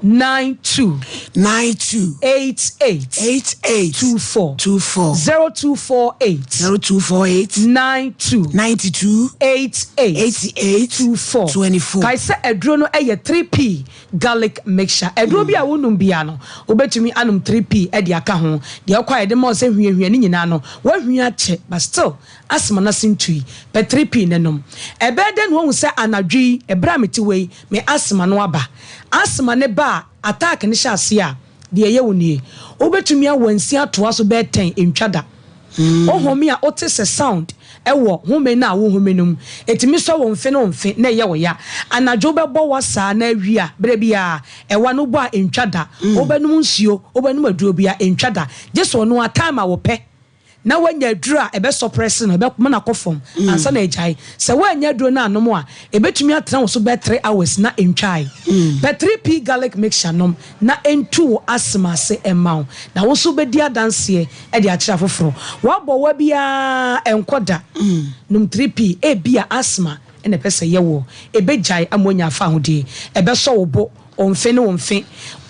92. 92. 88. 88. 24. 24. 0248. 0248. 92. 92. 88. 88. 24. 24. Kae sɛ aduro no yɛ 3P garlic mixture. Aduro bi a wonom bia no, wobɛtumi anom 3P de aka ho. Deɛ ɔkɔ a yɛde ma wo sɛ hwiahwia ne nyinaa no, woahwia akyɛ but still asthma no ase ntui. Pɛ 3P no nom. Ɛbɛyɛ dɛn na woahu sɛ anadwo yi, ɛberɛ a mete hɔ yi, Me asthma no aba. Asthma no ba a, attack no hyɛ aseɛ a, deɛ ɛyɛ wo nie. Wobɛtumi awansi atoa so bɛyɛ tɛn, ɛntwa da. Wohome a, wote sɛ sound wɔ home no a wohome no mu. Ɛtumi sɔ wo mfe ne wo mfe na ɛyɛ wo ya. Anadwo wobɛbɔ wa saa na awia, berɛ biara, ɛwa no wobɔ a, ɛntwa da. Wobɛnom nsuo, wobɛnom aduro biara, ɛntwa da. Gye sɛ ɔno ara time a wɔpɛ. na woanya aduru a ɛbɛsɔprɛse no, ɛbɛma no akɔ fam ansa na agyae. Sɛ woannya aduro no annom a, ɛbɛtumi atena wo so bɛyɛ 3 hours na ɛntwae. Pɛ 3P garlic mixture nom na ɛntu wo asthma ase mma wo, na wo nso wobɛdi adanseɛ de akyerɛ afoforɔ. Woabɔ wa biara ɛnkɔ da. Nom 3P, ebia asthma na ɛpɛ sɛ ɛyɛ woɔ. Ɛbɛgyae ama woanya afahodie. Ɛbɛsɔ wo bo Wo mfe ne wo mfe,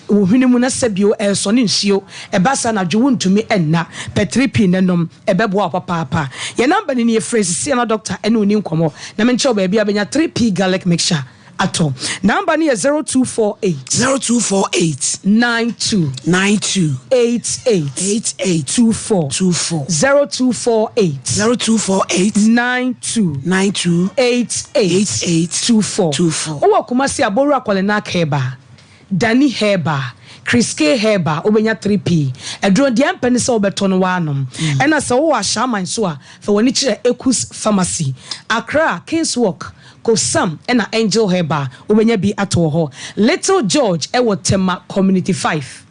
wo hwene mu na sɛbio ɛresɔne nsuo. Ɛba saa anadwo wontumi nna. Pɛ 3P na nom, ɛbɛboa wo papaapa. Yɛn number no nie, frɛ sisi na doctor ne wo nni nkɔmmɔ na menkyerɛ wo baabi a wobɛnya 3P garlic mixture atɔ. Number no yɛ 0248. 0248. 92. 92. 88. 88. 24. 24. 0248. 0248. 92. 92. 88. 88. 24. 24. Wowɔ Kumasi a, Bowura Kɔlenak Herbal, Dani Herbal, Chris K Herbal, wobɛnya 3P. Aduro no, deɛ ɛmpɛ ne sɛ wobɛtɔ no woanom. Ɛna sɛ wowɔ Ashaiman nso a, fa w'ani kyerɛ Ekus Pharmacy. Accra, Kings Walk, Kofsam ɛna Angel Herbal, wobɛnya bi atɔ wɔ hɔ. Little George ɛwɔ Tema Community 5.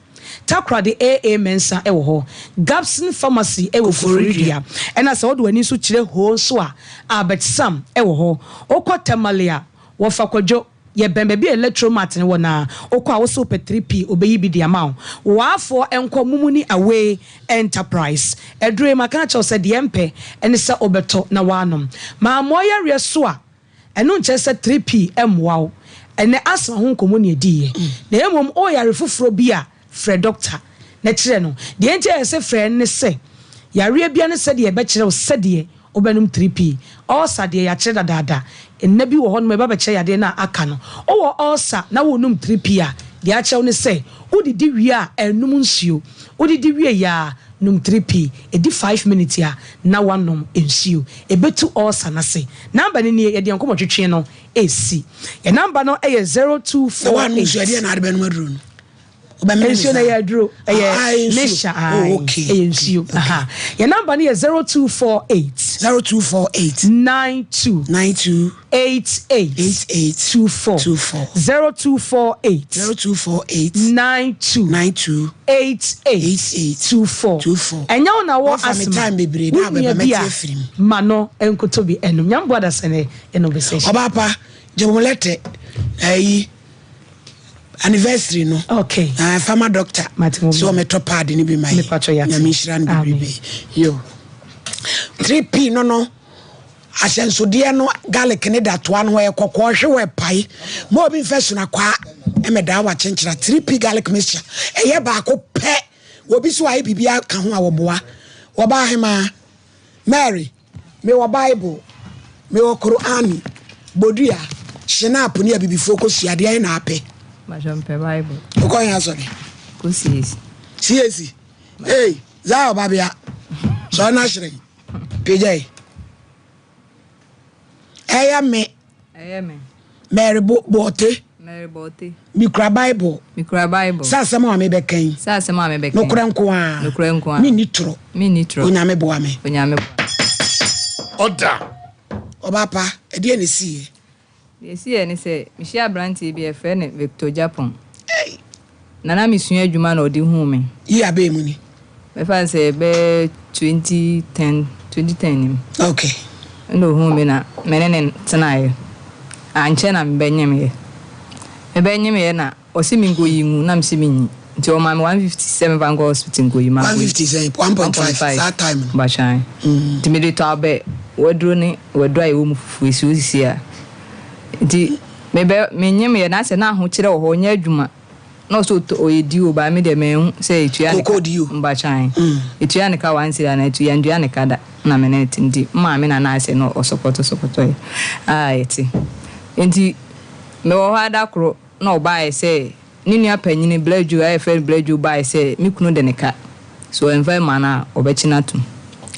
Takoradi AA Mensah wɔ hɔ. Gabson Pharmacy wɔ Koforidua. Ɛna sɛ wode w'ani nso kyerɛ Ho nso a, Albert Sam wɔ hɔ. Wokɔ Tamale a, Wɔfa Kwadwo, yɛbɛn baabi a Electromart no wɔ no ara. Wokɔ a, wo se wopɛ 3P, obeyi bi de ama wo. Woafoɔ nkɔ Mumuni Away Enterprise. Aduro yi, maka akyerɛ wo sɛ deɛ mpɛ ne sɛ wobɛtɔ na woanom. Mammɔ yareɛ so a, Ɛno nkyerɛ sɛ 3P mmoa wo. Ɛnnɛ asthma ho nkɔmmɔ na yɛdiiɛ. Na mmom wowɔ yare foforɔ bi a, frɛ dɔkta na kyerɛ no. Deɛ enti a yɛse frɛ no ne sɛ, yareɛ biara ne sɛdeɛ yɛbɛkyerɛ wo sɛdeɛ wobɛnom 3P. Ulcer deɛ yɛakyerɛ dadaada. Nna bi wɔ hɔnom a yɛba bɛkyerɛ yadeɛ no a aka no. Wowɔ ulcer na worenom 3P a, deɛ akyerɛ wo ne sɛ, wodidi wie a, nnom nsuo. Wodidi wieeɛ a, nom 3P. Ɛdi 5 minutes a, na woanom nsuo. Ɛbɛtu ulcer no ase. Number no nie, yɛde yɛn nkɔmmɔtwetwe no resi. Yɛn number no yɛ Na woanom nsuo 0248. ɛdeɛ na ade bɛnom aduro no? Wobɛmene ne Nsuo no saa? ɛyɛ aduro, Ah, ɛyɛ ah, ɛyɛ nsuo. mixture, Oh, ae, okay, ɛyɛ okay, nsuo. okay. Aha. Yɛn number no yɛ 0248. 0248. 92. 92. 88. 88. 24. 24. 0248. 0248. 92. 92. 88. 88. 24. 24. Ɛnyɛ wo na wɔ Wafa me asthma. time bebree Wo na nua abɛba bi mɛte a afiri mu. ma no nkoto bi ɛnom. Nyame boa dasani ɛno bɛsɛ hyɛ. Ɔbaa pa, gye wo lɛtɛ ayi anniversary no. Okay. Ah, fama doctor. Mate mo So ɔmɛtɔ pad no bi ma yɛ. Mepatɔ yate. Nyame nhyira no Amen. bebrebe. Yo. 3P no no ahyɛnsodeɛ no garlic ne da toa no hɔ yɛ kɔkɔɔ hwe wɔ ɛpae. Ma obi mfɛ sunakwaa ɛmɛdaa wa kyenkyera 3P garlic mixture. Ɛyɛ baako pɛ. Obi so ayɛ biribi aka ho a wɔboa. Wɔba ahemaa. Mary, Mewɔ Bible, mewɔ Qur'ani, Bodua, Schnapp ne abibifoɔ kosua, deɛn na apɛ? Mpakyɛ mepɛ Bible. Wokɔ he asɔre? Kɔ CAC. CAC? Hey, Zion babea, sɔre na hyerɛn, pagya yi. Ɛyɛ me. Ɛyɛ me. Mary Bo Bortey. Mary Bortey. Mikura Bible. Mikura Bible. Sɛ asɛm a mebɛka yi. Sɛ asɛm a mebɛka yi. Nokorɛ nko ara. Nokorɛ nko ara. Menni torɔ. Menni torɔ. Onyame boa me. Onyame boa me. Ɔda. Ɔbaa pa, ɛdeɛn na ɛsiiɛ? Deɛ ɛsiiɛ ne sɛ, mehyiaa aberanteɛ bi a yɛfrɛ no Victor Gyapong. Na na mesua adwuma na ɔde huu me. Year bɛn mu ni? Mɛfa no sɛ bɛyɛ 2010, 2010 no mu. Okay. Ɛna ohuu me na me ne no tenaeɛ. Ankyɛ na mebɛnyemeeɛ. Mebɛnyemeeɛ na ɔse menkɔyi ngu na mese menyi. Nti ɔmaa me 150 sɛ memfa nkɔ hospital nkɔyi. Mankɔyi. 150 sɛn? 1.5 saa time no. Mpakyɛw. Nti mede tɔ abɛ waduro ne waduro a ɛwɔ mu fufuo esi hɔ sisi a. Nti mebɛ menyemeeɛ na asɛ na ahokyerɛ wɔ hɔ ɔnyɛ adwuma. Na ɔsɛ ɔtɔ ɔyɛ di o but me deɛ manhu sɛ yɛtua ne ka mpakyɛw yɛtua ne ka one cedi anaa two yɛntua ne ka da na me ne no te nti me maame na na ayɛ sɛ na ɔsɔpɔtɔ sɔpɔtɔ yɛ a yɛte nti mewɔ hɔ ara da koro na ɔbaeɛ sɛ ne nua panyini Bladwo a yɛfrɛ no Bladwo baeɛ sɛ me kunu de ne ka so ɔmfa mma no a ɔbɛkye no atom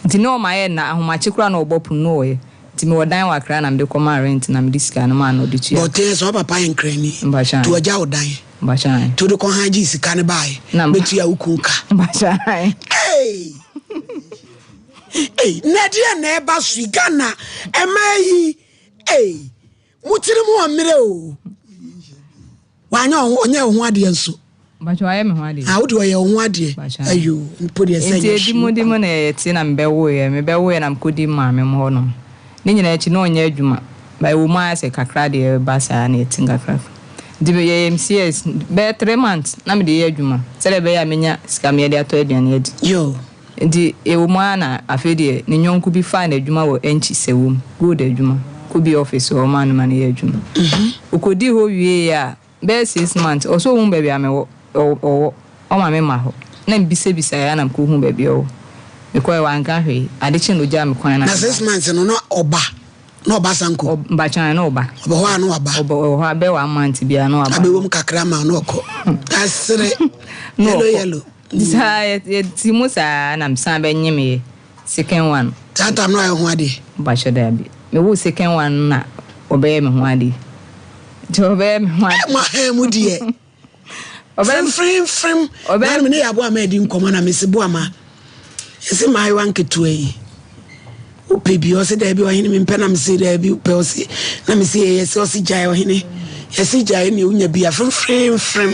nti na ɔma yɛ nna ahomakye koraa na ɔbɔ pono na ɔyɛ Nti mewɔ dan wɔ Accra na mede kɔmaa rent na mede sika no maa no ɔde tua. Bɔtee sɛ ɔpapa yɛ nkrani Mpakyɛ nti ɔgya wo dan Mpakyɛ nti wode kɔ han gyee sika no baeɛ Na bɛtua wo kun ka. Mpakyɛ Ei ei na ɛdeɛn na ɛba so yi Ghana ɛmaa yi ei mo tiri mu ɔmmerɛ o. Wanyɛ ɔho ɔnyɛ wo ho adeɛ nso. Mpakyɛ wayɛ me ho adeɛ. Ah wo deɛ ɔyɛ wo ho adeɛ. Mpakyɛ. Ayoo mpo deɛ sɛ Nti nyɛ edi hwee. mu di mu na yɛyɛ te na me bɛ woeɛ me bɛ woeɛ na me kɔ di maame mo hɔ nom ne nyinaa akyi na ɔnyɛ adwuma but ɛwɔ mu ara sɛ kakra deɛ ɛba saa na yɛte nkakra nti me yɛyɛ me CS bɛyɛ 3 months na me de yɛ adwuma sɛdeɛ ɛbɛyɛ a menya sika me de atɔ aduane adi. Yoo. Nti ɛwɔ mu ara na afei deɛ ne yɔnko bi faa no adwuma wɔ Enchi Sewum, gold adwuma, kɔ bi office hɔ ɔmaa no ma no yɛ adwuma. Ɔkɔdii hɔ wieeɛ a, bɛyɛ six months, ɔsɛ ɔhu baabi a mewɔ, ɔwɔ, ɔma me ma hɔ. Na mebisabisaeɛ ara na mekɔhuu baabi a ɔwɔ. Mekɔeɛ wanka hwee, ade kyee na ɔgyaa me kwan na Na six mebaeɛ. months no na ɔba, na ɔba Sanko? Ɔ, mpakyɛ ae, na ɔba. Ɔba hɔ a na waba? Ɔba, ɔwɔ hɔ a bɛyɛ one month biara na waba. Abɛwom kakra ma na ɔkɔ. Asere, Na yellow ɔkɔ. yellow. Nti saa yɛ yɛte mu saa na mesan bɛ nyemeɛ second one. Saa time no wayɛ wo ho adeɛ? Mpakyɛ daabi. Me woo second one no na ɔbɛyɛ me ho adeɛ. Nti ɔbɛyɛ me ho adeɛ. Mo ahan mu deɛ. Fremfremfrem. Ɔbɛyɛ. Me ne yɛ aboa ma adi nkɔmɔ na mesi boa ma. Yɛsi mmaayewa nketewa yi. Wopɛ bi? Ɔse daabi ɔhene mempɛ na mese daabi wopɛ ɔse na mese yɛ yɛse ɔse gyae ɔhene yɛse gyae ne wonya bi a fremfremfrem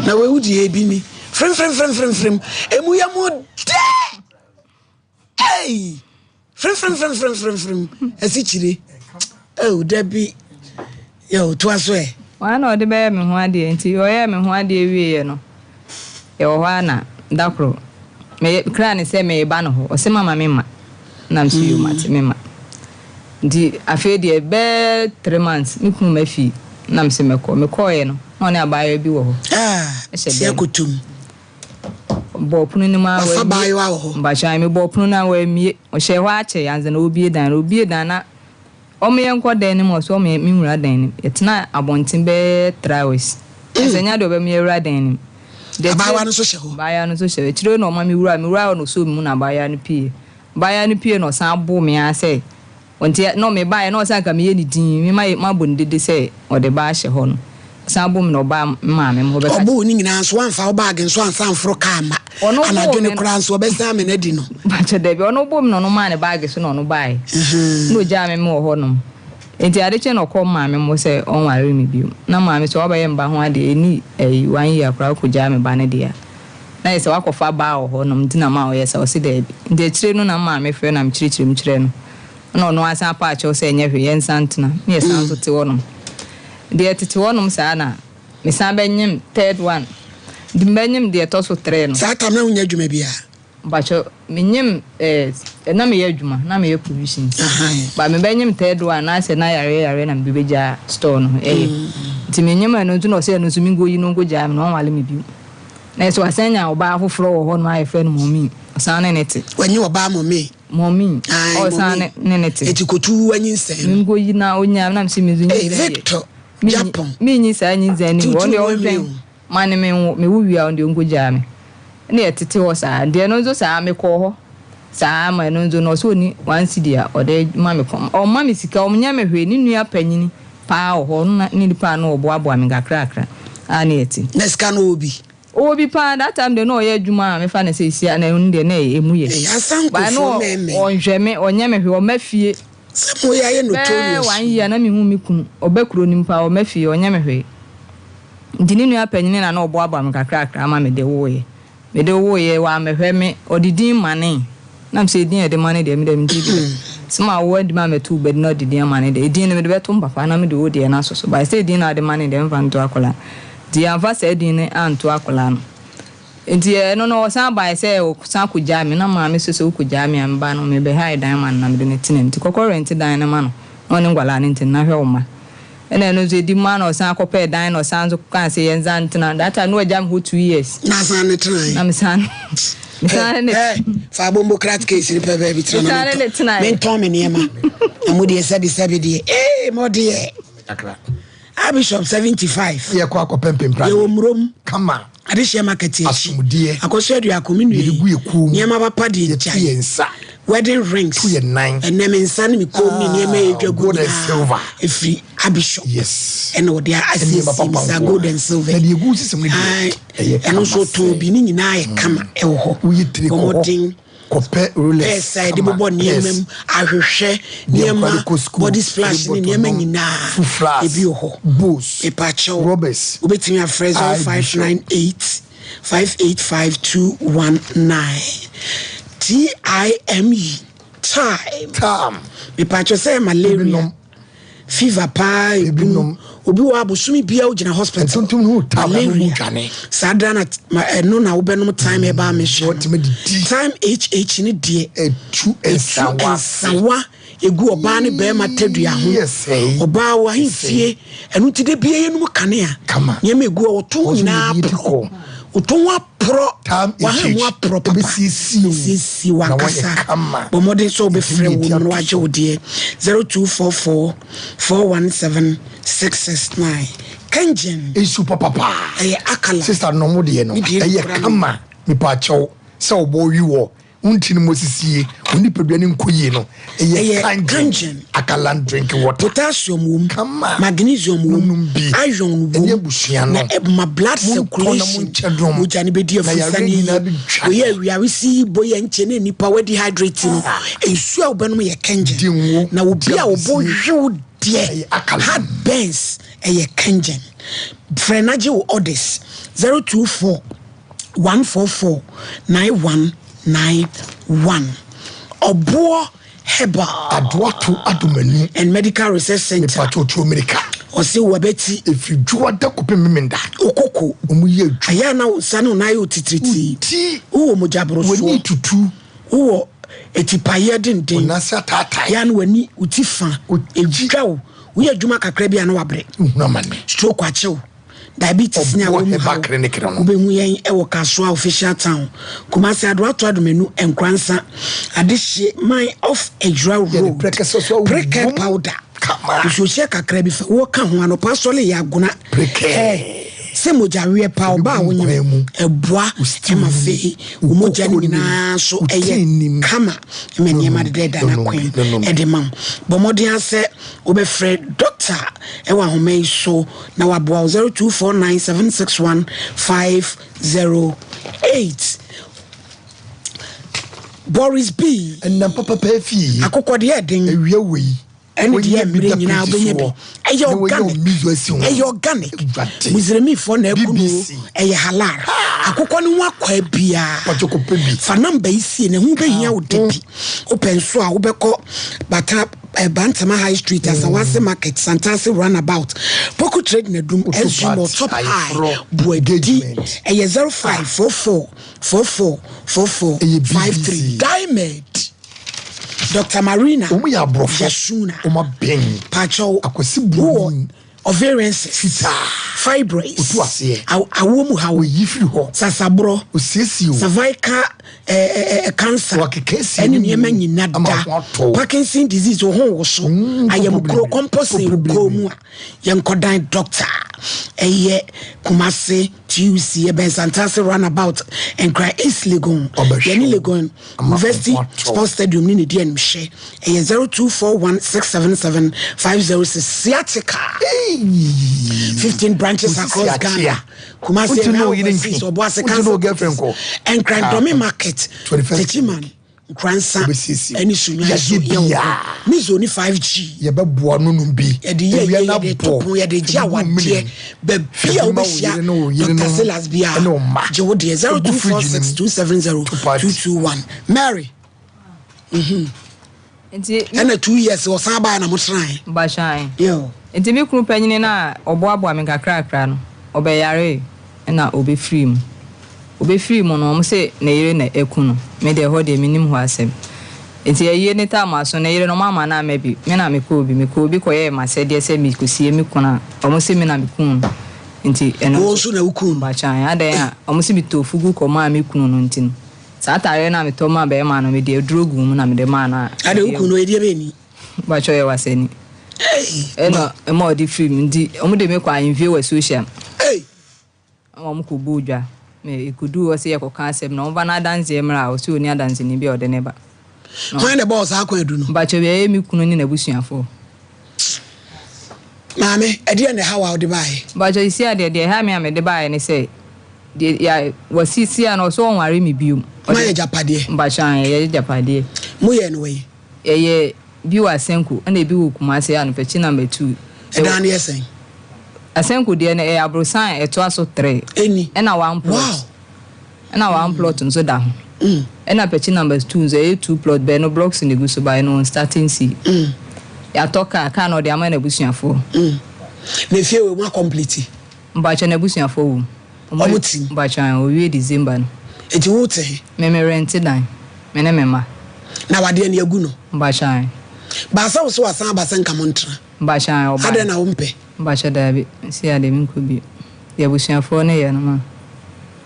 na wei wodi yɛ bi ni fremfremfremfrem emu yɛ mo dɛ ei fremfremfremfremfrem asikyire oh dabi Yow, toa so ɛ. Hwan na ɔde bɛyɛ me ho adeɛ? Nti ɔyɛɛ me ho adeɛ wieeɛ no, yɛwɔ hɔ ara na da koro, me kraa no sɛ mereba ne hɔ. Ɔse mama memma. Na mese yoo mate memma. Nti afei deɛ bɛyɛ 3 months me kunu ma fie na mese mɛkɔ. Mekɔeɛ no, na ɔne abaayewa bi wɔ hɔ. Ah, Hyɛ tia dɛm. kotom. Ɔbɔɔ pono no mu ara Wafa wammie. baayewa wɔ hɔ. Mpakyɛ ae, mebɔɔ pono no ara wammie. Ɔhyɛɛ hɔ ara kyɛe ansa na ɔrebue dan no. Ɔbue dan no na Ɔmo yɛn kɔ dan no mu ɔsɛ ɔmo yɛn me nwura dan no mu. Yɛtenaa abɔnten bɛyɛ three hours. Ɛsɛ nya deɛ ɔbɛma yɛawura dan no mu. Deɛ Abaayewa akyire no nso hyɛ hɔ. Abaayewa no nso hyɛ hɔ. Akyire na ɔma me wura me wura hɔ na ɔsɔɔ me mu na abaayewa no pue. Abaayewa no pue na ɔsan boo me ara sɛ ɔnte na me baeɛ na ɔsɛ anka meyɛ ne dinn me ma mabɔ no dede sɛ ɔde ba ahyɛ hɔ no. Ɔsan boo me na ɔbaa me maame hɔ bɛka Ɔboo ne nyinaa nso wamfa wo bag nso ansa amforo kaa amma. Ɔno boo Anadwo me no no. koraa nso ɔbɛsan amena adi no. Mpakyɛ dabi, ɔno boo me na ɔno maa ne bag so na ɔno baeɛ. Na ɔgyaa me me wɔ hɔ nom. Nti ade kyee na ɔkɔɔ me maame mo sɛ ɔnware me bio. Na maame sɛ wabɛyɛ me ba ho adeɛ ɛnni ɛyi one year koraa wokɔgyaa me ba no deɛ a na ayɛ sɛ wakɔfa baa wɔ hɔ nom nti na ma ɔyɛ saa ɔse daabi. Nti akyire no na me maame frɛ na mekyerɛkyerɛ mu kyerɛɛ no. Ɛna ɔno ara san paa kyɛw sɛ ɛnyɛ hwee yɛnsan ntena na yɛsan nso te hɔ nom. Deɛ tete hɔ nom saa na me san bɛ nyem third one nti me bɛ nyem deɛ ɛtɔ so three no. Saa tam na wo nyɛ adwuma biara? Mpakyɛw me nyem eh na me yɛ adwuma na me yɛ provisions but me bɛ nyem third one na asɛ na yareɛ yareɛ na me de bɛ gyaa store no ɛyɛ nti me nyem ɛno nso na ɔsɛ ɛno nso me nko yi no nko gyaa me na ɔnwale me bio na ɛsɛ wasan nya ɔbaa foforɔ wɔ hɔ nom a yɛfrɛ no mɔmii ɔsan ne ne te. Wanyi ɔbaa mɔmii. Mɔmi, Ae, ɔsan mɔmi. ne ne te. Eti kotu wanyinsɛn no. Menko yi na onya na mese me nso Ei, nyinsɛn deɛ. Victor, Menyi Japon. menyi saa nyinsɛn no ngu. Tutu Ɔno deɛ wo ɔntwɛn mi o. ma ne menwo. Mewo wie a ɔno deɛ ɔnkɔgyaa me. Ɛna yɛtete hɔ saa. Nti ɛno nso saa mekɔɔ hɔ saa ma ɛno nso no ɔse ɔnni one cedi a ɔde ma me kɔm. Ɔmma me sika, ɔnyɛ me hwee. Ne nua panyini paa wɔ hɔ, ɔno na ne nipa a na ɔboaboa me nkakrakra a na yɛte. Na sika no ɔwɔ bi? Ɔwɔ bi paa, that time deɛ na ɔyɛ adwuma a mefa no sɛ ɛsi a na ɛno deɛ na ɛmu yɛ. Ei asankofoɔ But na mɛmɛ. ɔnhwɛ me, ɔnyɛ me hwee, ɔmma fie. Sɛ mo yɛ ayɛ Bɛyɛ notorious. one year na menhu me kunu, ɔba kuro no mu paa, ɔmma fie, ɔnyɛ me hwee. Nti ne nua panyini na na ɔboaboa me kakrakra ma mede woeɛ. Mede woeɛ, wammɛhwɛ me, ɔde din manee. Na mesɛ edin a yɛde mane deɛ me deɛ mente bi da. Sɛ mawo adi ma mɛto wo ba din na ɔde din ama no deɛ, edin no mede bɛto me papa na mede wo deɛ no asɔ so. But sɛ edin na wode ma no deɛ, memfa nto akwadaa no. Nti yɛamfa saa din no anto akwadaa no. Nti ɛno no ɔsan baeɛ sɛ ɔsan kɔgyaa me. Na maame nso sɛ wokɔgyaa me a, me ba no mebɛhae dan ma no na mede no tena mu. Nti kɔkɔ rɛnte dan no ma no na ɔne nkwadaa no ntena na hwɛ wo mma. Ɛna ɛno nso ɛdi mu ara na ɔsan kɔpɛɛ dan na ɔsan nso kaa sɛ yɛnsan ntena. That time na wagya me hɔ 2 years. Na asan ne tenae. Na mesan mesan ne ne. Hey, fa bombocrat case ni pɛ baabi tena na Mesan ne ne tenae. mentɔn me nneɛma. Na mo deɛ sɛbi sɛbi deɛ. Ee mo deɛ. Kakra. Ah Bishop 75. Yɛkɔ akɔpɛ mpempra. Yɛwɔ murom. Kama. Adehyeɛ market akyi. Asomdeɛ. Akɔso aduako me nua yi. Yɛde gu yɛ kɔn mu. Nneɛma papa deɛ Yɛto gyae. yɛn nsa. Wedding rings. To yɛn nan. Ɛnɛ me nsa ne me kɔn mu ne nneɛma yɛ dwa gu Gold and nyinaa. silver. Ɛfiri Abishop. Yes. Ɛna ɔde asiesie Nneɛma me papa saa nko gold ara. and silver. Na deɛ egu sisem no deɛ, Ae, ɛyɛ ɛno kama nso tɔn sɛ. bi ne nyinaa yɛ kama ɛwɔ hɔ. Woyi tiri Bɔ kɔ hɔ. mmɔden. Kɔpɛ Rolex. Pɛs a yɛde kama, bobɔ nneɛma purse. mu, ahwehwɛ, Deɛ nneɛma, nkwadaa de kɔ school, body splash ne yɛde bɔtɔ nneɛma nom, nyinaa full flask, ebi wɔ hɔ. Bose, Mepakyɛw, rubbers. wobɛtumi afrɛ Aye, 0598 585 219. TIME, time. Time. Mepakyɛw sɛ ɛyɛ malaria, Ebinom. fever paa ebunu. Obi wɔ abosomi bia wogyina hospital. Ntontom no time na Malaria. mo dwane. Saa da na ma ɛno na wobɛnom time ɛbaa me hwɛ no. Wɔtumi didi. Time HH ne deɛ Etu etu nsawa. nsawa egu ɔbaa ne bɛrima tadua ho. Yes, eh. Ɔbaa wɔ ahemfie ɛno nti de bia yɛnum kanea. Kama. Nneɛma egu hɔ wɔtɔn Wɔn nso nyinaa yɛ bi porɔ. kɔ. Wɔtɔn aporɔ. Time Wahan mu HH. aporɔ papa. Ebesiesie wo. Siesie Na wɔayɛ wankasa. kama. Bɔ mmɔden sɛ wobɛfrɛ Nti wo yɛ no na ti wagye ato wo deɛ 0244 417 669. Kenjen. Nsu papapa. Ɛyɛ akala. Sister no mo deɛ no. Ne deɛ Ɛyɛ kura me. kama. Nipa akyɛw sɛ ɔbɔ wi wɔ wo ntini mu asisie wo nipadua ne nkɔ yie no. Ɛyɛ Ɛyɛ kangen. kangen. Akalan drinking water. Potassium wom. Kama. Magnesium wom. Nom bi. Iron Ɛne wom. abusua no. Na ɛma blood Montɔ na circulation. monkyɛ dɔm. Mogya no bɛdi Na afusane yareɛ yie. nyinaa bɛtwa. Woyɛ awiawesi yi bɔ yɛ nkyɛ ne nipa wadi hydrate no. Nsuo a wobɛnom yɛ Di kangen. ngo, Na obi di a wɔbɔ abusie. hwew deɛ Ɛyɛ akalan. heart burns ɛyɛ kangen. Frɛ na gye wo orders 024 144 9191. Ɔboɔ Herbal Adoato adomanu. and Medical Research Center. Nipa kyɛw mirika. Ɔse wabɛti Efiri dwoada kɔpem memenda. okoko. Ɔmo yɛ adwuma. Ɛyɛ a na wo nsa ne wo nan yɛ otitiritii. Ti. Wowɔ mogyaborosoɔ. W'ani tutu. Wowɔ etipaeɛ denden. Ɔnase ataatae. Yɛ a na w'ani wo ti fa. Edwa wo. Woyɛ adwuma kakra bi a na wabrɛ. Nhunu amane. Stroke akyew. Diabetes ne Ɔboɔ awɔ mu Herbal haw. Clinic no. Wobɛhu yɛn ɛwɔ Kasoa Official Town. Kumasi Adoato Adomenu Nkoransa. Adehye man off Ejura Yɛde Road. prɛkɛsɛ so awo Prekɛ wom. powder. Kama. Nsuohyɛ kakra bi fa wɔka ho anɔpa asɔle yɛ agona. Prekɛ. Ɛ, sɛ mogyaweɛ pa Ebi ɔba a gu wonyam nkwan mu. ɛboa Wo stew ɛma nim. afei Wo wo mogya no koko nim. nyinaa so Wo tea ɛyɛ nim. kama ma nneɛma dedɛɛda no Nonom bi, akwan nonom bi. ɛde ma wo. Bɔ mmɔden ara sɛ wobɛfrɛ doctor ɛwɔ ahoma yi so na waboa wo 0249 761 508. Boris B. Ɛnam papapa fie. Akokɔ deɛ ɛden. Awia wei. Ɛne deɛ mmerɛ nyinaa wobɛnya bi. Ɛyɛ organic. Ɛyɛ organic. Muslimfoɔ na ɛku no ɛyɛ halal. Akokɔ no ho akwa biara. Fa number yi sie na ho bɛhia wo da bi. Wopɛ nso a wobɛkɔ Bata Bantama High Street, Asawase Market, Santase Runabout, Poku Trade Nadum, SG Mall, Top High, Buadi. Ɛyɛ 0544 44 44 53. Diamond. Dr. Marina Wɔn yɛ aborɔfo. Yasuna. Wɔn abɛn. Pakyɛw. Akwasi Wowɔ Buroni. ovarian cysts, fibroids, Otu aseɛ. Awoɔ mu haw, Oyi firi hɔ. sasaborɔ, Osiesie o. cervical cancer, Wakeka esi ɛne anim nneɛma nyina ama da, ho atɔ. Parkinson disease, wo ho wo so, ayamkuro, kɔmpɔse wo kɔn mu a, yɛnkɔdan doctor. Ɛyɛ Kumase TUC, ɛbɛn Santase Runabout, Nkran East Legon, Ɔbɛhwɛ yɛne wo. Legon Ama University ho atɔ. Sports Stadium ne ne di animhyɛ. Ɛyɛ 0241 677 506. Sciatica. 15 branches Osisi across akyea. Ghana. Kumasi Wonti ne wo yere overseas, ntwe. Obuasi Wonti ne Council wo girlfriend kɔ. Nkran Ah, Dome Market, 21st Techiman, Nkransa, Obesiesie. ɛne Sunyani so Yadeɛ yɛ wɔ biara. hɔ. Mizo ne 5G. Yɛbɛboa no nom bi. Yɛde yɛ Awia yɛ no yɛde to abɔ. pon yɛde gye Ebi gu awadeɛ mmiri mu. baabi a Ebi ma wo wobɛhyia yere ne wo yerenom Dr. Silas biara ɛne wo mma. gye wo deɛ Egu fridge no 0246 mu. 270 To party. 221. Mary. Nti Ɛna 2 years ɔsan baa na mo tenae. Mpakyɛw. Yo. Nti me kunu panyini no a ɔboaboa me nkakrakra no, ɔbɛyaree ɛna ɔbɛfirii mu. Ɔbɛfirii mu no, wɔn se ne yere na aku no. Me deɛ ɛhɔ deɛ mennim hɔ asɛm. Nti ayie no time aso, ne yere no wɔn amma no amma bi. Me na mekɔɔ bi. Mekɔɔ bi kɔyɛɛ m'asɛdeɛ sɛ mekɔsie me kunu a, wɔn se me na mekum no. Nti ɛno Wo nso na wokum no? Mpakyɛw, adɛn a wɔn se metɔɔ fugu kɔmaa me kunu no nti no, saa ataareɛ no a metɔ maa bɛrima no, mede aduro guu mu na mede maa no a. Adɛn wo kunu no ɔyɛ deɛ bɛn ni? Mpakyɛw yɛ wasani. Ɛna ɛma ɔde firi mu nti wɔn de me kɔ ahemfie wɔ social. Ɛma wɔn kɔ buu dwa. Na ekoduu hɔ sɛ yɛkɔka asɛm na wɔn ba no adanseɛ mmra a ɔsɛ ɔni adanseni bi a ɔde ne ba. Hwan na ɛbɔɔ saa kwaadu no? Mpakyɛw ɛyɛ me kunu ne n'abusuafoɔ. Maame, ɛdeɛn na ɛha wo a wode baeɛ? Mpakyɛw sisi a deɛ deɛ ɛha me a mede baeɛ ne sɛ deɛ ya wɔsisi a na ɔsɛ ɔnware me biom. Moayɛ agyapadeɛ? Mpakyɛw aane yɛyɛ agyapadeɛ. Moyɛɛ no wɛn? Yɛyɛ bi wɔ Asenko ɛna ebi wɔ Kumasi Anɔpakyi number 2. Ɛdan no yɛ sɛn? Asenko deɛ no ɛyɛ aborosan a ɛtoa so 3. Ɛni. Ɛna one plot. Wow. Ɛna one plot nso da ho. Ɛna Pakyi number 2 nso ɛyɛ 2 plot bɛɛ no blocks na egu so ba ɛno wɔn starting si. Yɛatɔ car, car no ɔde ama n'abusuafoɔ. Na efie wei mo akɔmpleti? Mpakyɛ n'abusuafoɔ wɔ mu. Ɔmo te mu? Mpakyɛ ae, owie December no. Enti wo te he? Me me rente dan, me ne me mma. Na wadeɛ no yɛagu no? Mpakyɛ ae. Baasa wo se wasan aba sɛ nka mo ntena? Mpakyɛ ae, ɔbae. Adɛn na wo mpɛ? Mpakyɛ daabi, mese adeɛ menkɔ bio. Deɛ abusuafoɔ no yɛ no ma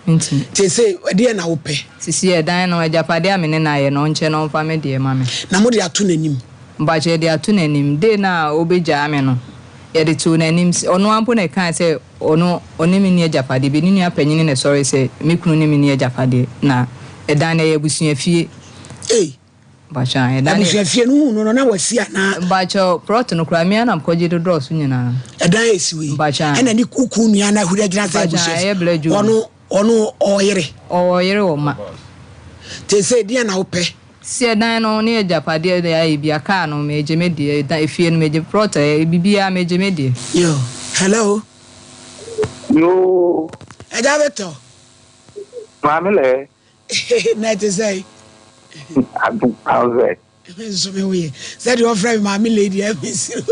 mentumi. Seesei ɛdeɛn na wo pɛ? Sisi ɛdan no, agyapadeɛ a me ne no ayɛ no, ɔnkyɛ na ɔmfa me deɛ ma me. Na mode ato n'anim? Mpakyɛ yɛde ato n'anim. Day no a ɔbɛgyaa me no, yɛde too n'anim. Ɔno ara mpo na ɛkae sɛ Ɔno, ɔne me nni agyapadeɛ bi. Ne nua panyini na ɛsɔree sɛ, Me kunu ne me nni agyapadeɛ. Na ɛdan no, ɛyɛ abusuafie. Ei! Mpakyɛ, ae, ɛdan no yɛ. Abusuafie no, wohuu no no, na wasi anaa? Mpakyɛ, prɔt no koraa, me ara na mekɔgye dodɔɔ so nyinaa. Ɛdan a ɛsi hɔ yi? Mpakyɛ, ae. Ɛna ne wo kunu nua no ahuri agyina sɛ Mpakyɛ, ae, abusuafie? ɛyɛ Blɛ Joe no. Ɔno, ɔno, ɔwɔ yere? Ɔwɔ yere wɔ mma. Seesei, deɛn na wopɛ? Si ɛdan no ne agyapadeɛ deɛ ayɛ bia, car no megye me deɛ, ɛdan, efie no megye, plot ɛyɛ, biribiara megye me deɛ. Yo, hello. Yoo. Agya Victor. Maame lɛ. Na ɛte sɛn? Adom paa sɛ. Me nso me ho yɛ. Sɛdeɛ ɔfrɛ me maame lady ɛ me siri.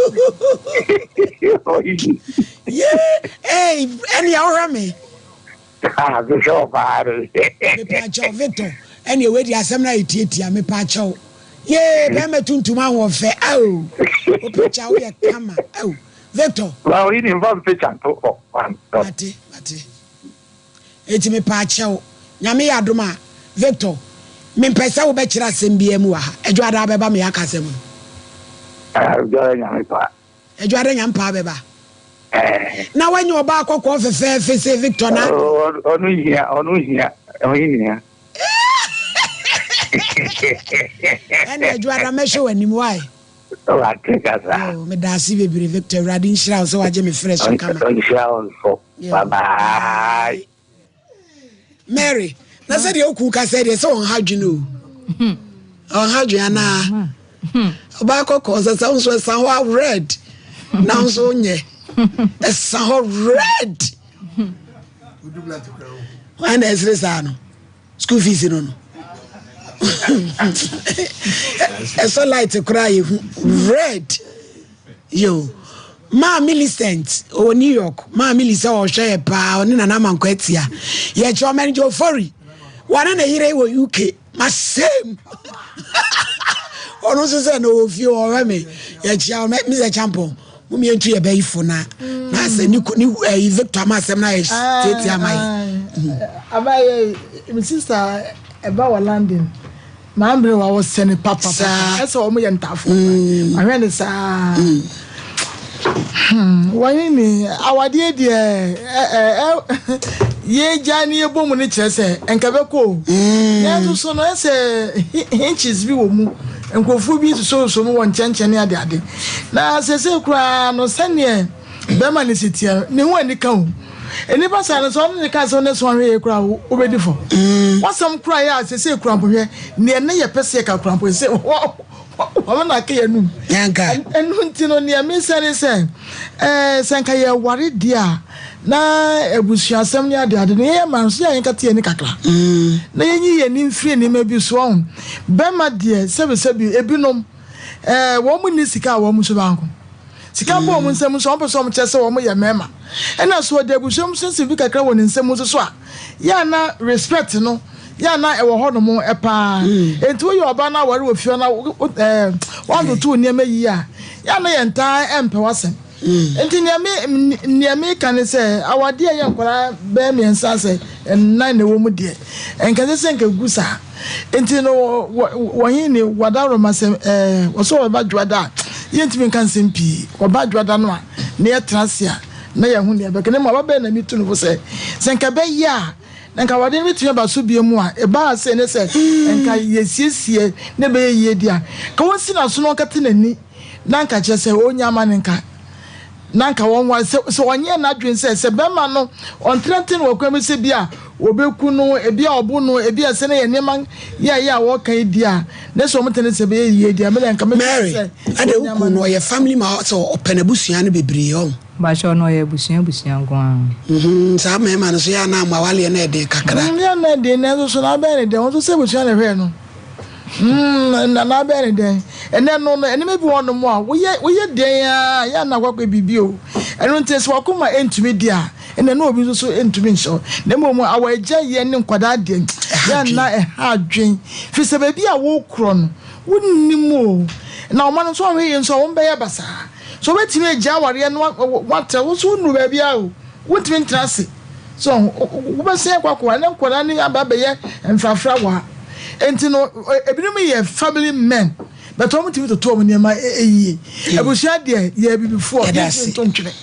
Yee, ee, ɛnea wohwɛ me. Ah, mehwɛ wo paa de. Mepaakyɛw Victor, ɛneɛ wei deɛ asɛm no ayɛ tiatia, mepaakyɛw. Yee, bɛrima tuntum ahoɔfɛ, ao, wo picture woyɛ kama, ao, Victor. Ba oyi ni nfa picture nto hɔ. Mate, mate. Eti mepaakyɛw, Nyame yɛ adom a, Victor, mempɛ sɛ wobɛkyerɛ asɛm biara mu wɔ ha, Adwoada bɛba me aka asɛm no. Ah, Adwoada Nyame paa. Adwoada Nyame paa bɛba. Na wanya ɔbaa kɔkɔɔ fɛfɛɛfɛ sɛ Victor na. Ɔno hia, ɔno hia, ɔno hia. Ɛna Adwoada mɛhwɛ w'anim why? Wate kasa. Yo, meda ase bebree Victor. Awurade nhyira wo sɛ wagye me frɛ so kama. Ɔnhyira wo nso. Bye bye. Mary, na sɛ deɛ okun kasa deɛ sɛ ɔnha dwene o. Ɔnha dwene anaa? Ɔbaa kɔkɔɔ sɛ sɛ nso ɛsa hɔ a red na nso nyɛ ɛsa hɔ red. Wɔn na ɛsere saa no school fees no no ɛsɔ light koraa yɛ hu red. Yo. Maa Millicent ɔwɔ New York. Maa Millie sɛ ɔhwɛ yɛ paa ɔne Nana Amankwa atia. Yɛkyerɛ ɔmɛn Joe Fori. Wɔne ne yere wɔ UK. Ma same. Ɔno nso sɛ na ɔwɔ fie ɔhwɛ me. Yɛkyia ɔmɛ Mr. Champon. Mo mmiɛntu yɛ bɛyifo na na sɛ ne ne ɛyi Victor ama asɛm na yɛ tietia ama yɛ. Abayɛ mi sister ɛba wɔ London. Maa mmerɛ wa wɔ sɛ ne papa papa ɛsɛ wɔn yɛ ntaafo mm. ahwɛ ne saa mm. hmm, wɔn ni awadeɛ deɛ ɛ ɛ yɛgya ne yɛbɔ mu no kyerɛ sɛ nka bɛkɔ o mm. nanso so no ɛsɛ hinches bi wɔ mu nkurɔfoɔ bi sosɔsosɔ mu wɔ nkyɛnkyɛn ne adeade na sɛsɛ koraa no sɛneɛ Bɛrima no si teɛ no, ne ho ani ka o. Nnipa saa no, sɛ ɔne ne ka asɛm na ɛso ahwɛ yie koraa a, wobɛdi fɔ. W'asɛm koraa yɛ a seesei koraa mpo hwɛ, neɛ na yɛpɛ sɛ yɛka koraa mpo seesei wɔn na aka yɛn anum. Ɛno nti no, neɛ mesɛ ne sɛ, ɛɛ sɛ nka yɛware deɛ a, na abusuasɛm ne adeade no, yɛyɛ mmaa nso yɛ a yɛnkate yɛn ani kakra. Na yɛnyi yɛn ani mfiri nneɛma bi so. Ɔho, bɛrima deɛ, sɛbisɛbi, ebinom. ɛɛ wɔn nni sika a wɔn nso baako. Sika bɔ wɔn nsam nso a, wɔpɛ sɛ wɔkyerɛ sɛ wɔyɛ mmarima. Ɛna so wɔde abusua mu siesie bi kakra wɔ ne nsam nso so a, yɛ a na respect no, yɛ a na ɛwɔ hɔnom paa. Enti woyɛ ɔbaa na aware wɔ fie hɔ na ɛɛ woantoto wo nneɛma yie a, yɛ a na yɛntaa mpɛ w'asɛm. Enti nea me nea meka ne sɛ, awadeɛ a ɛyɛ nkwadaa bɛyɛ mmiɛnsa sɛ nnan na ɛwɔ mu deɛ, nka ɛnsɛ sɛ nka ɛgu saa. Enti no wɔ he ne wadaworoma sɛ ɛɛ wɔsɛ wɔbɛba dwoada a, yɛntumi nka nsɛm pii. Wɔba dwoada no a, na yɛtena ase a, na yɛahu nea ɛbɛka. Na mmom aba bɛn na metu no fo sɛ, sɛ nka ɛbɛyɛ a, na nka awadeɛ no bɛtumi aba so bio mu a, ɛbaa sei ne sɛ nka yɛsiesie na ɛbɛyɛ yie deɛ a, nka wɔnsi n'aso na ɔnkate n'ani na nka kyerɛ sɛ ɔnya ama no nka na nka wɔnware. Sɛ sɛ ɔnyɛɛ n'adwene sɛ sɛ bɛrima no ɔntenatena wɔ kwan bi sɛ bi a wɔbɛku no, ebi a ɔbo no, ebi a sɛ ne yɛ nneɛma yɛɛyɛ a wɔka yi di a, ne sɛ wɔn tene sɛ ɛbɛyɛ yie di a, mede nka mɛtumi Mary, sɛ ɛde ɔnya wo ama kun no. no ɔyɛ family ma sɛ ɔpɛ n'abusua no bebree ɔn. Mpakyɛw no ɔyɛ abusua abusua nko ara. Mhm, saa mmarima no so yɛ a na mo awaleɛ no ɛden kakra. Mm, yɛ na ɛden nanso so na abɛn ne dɛn, wɔn nso sɛ abusua na ɛhwɛɛ no. Mm, na na abɛn ne dɛn. Ɛnɛ no no, nneɛma bi wɔ hɔnom a woyɛ woyɛ dɛn ara yɛ a na akɔ akɔyɛ biribi o. Ɛno nti sɛ w'akoma ntumi di a, ɛnna na obi nso so ntumi nhyɛ wo. Na mmom awaregyaeɛ ne nkwadaa deɛ, yɛ a na ɛha adwen. Firi sɛ baabi a wokorɔ no, wonnim o. Na wo mma no nso wɔnhwɛ yie nso a, wɔbɛyɛ basaa. So wobɛtumi agyae awareɛ no woatra? Wo nso wonnuru baabiara o, wontumi ntena ase. So wobɛsan akɔ akɔware na nkwadaa no aba abɛyɛ mfrafrawa. Enti no, ebinom yɛ family men, but wɔn tumi toto wɔn nneɛma yie. Abusua deɛ, yɛ abibifoɔ, yɛntumi nto ntwene.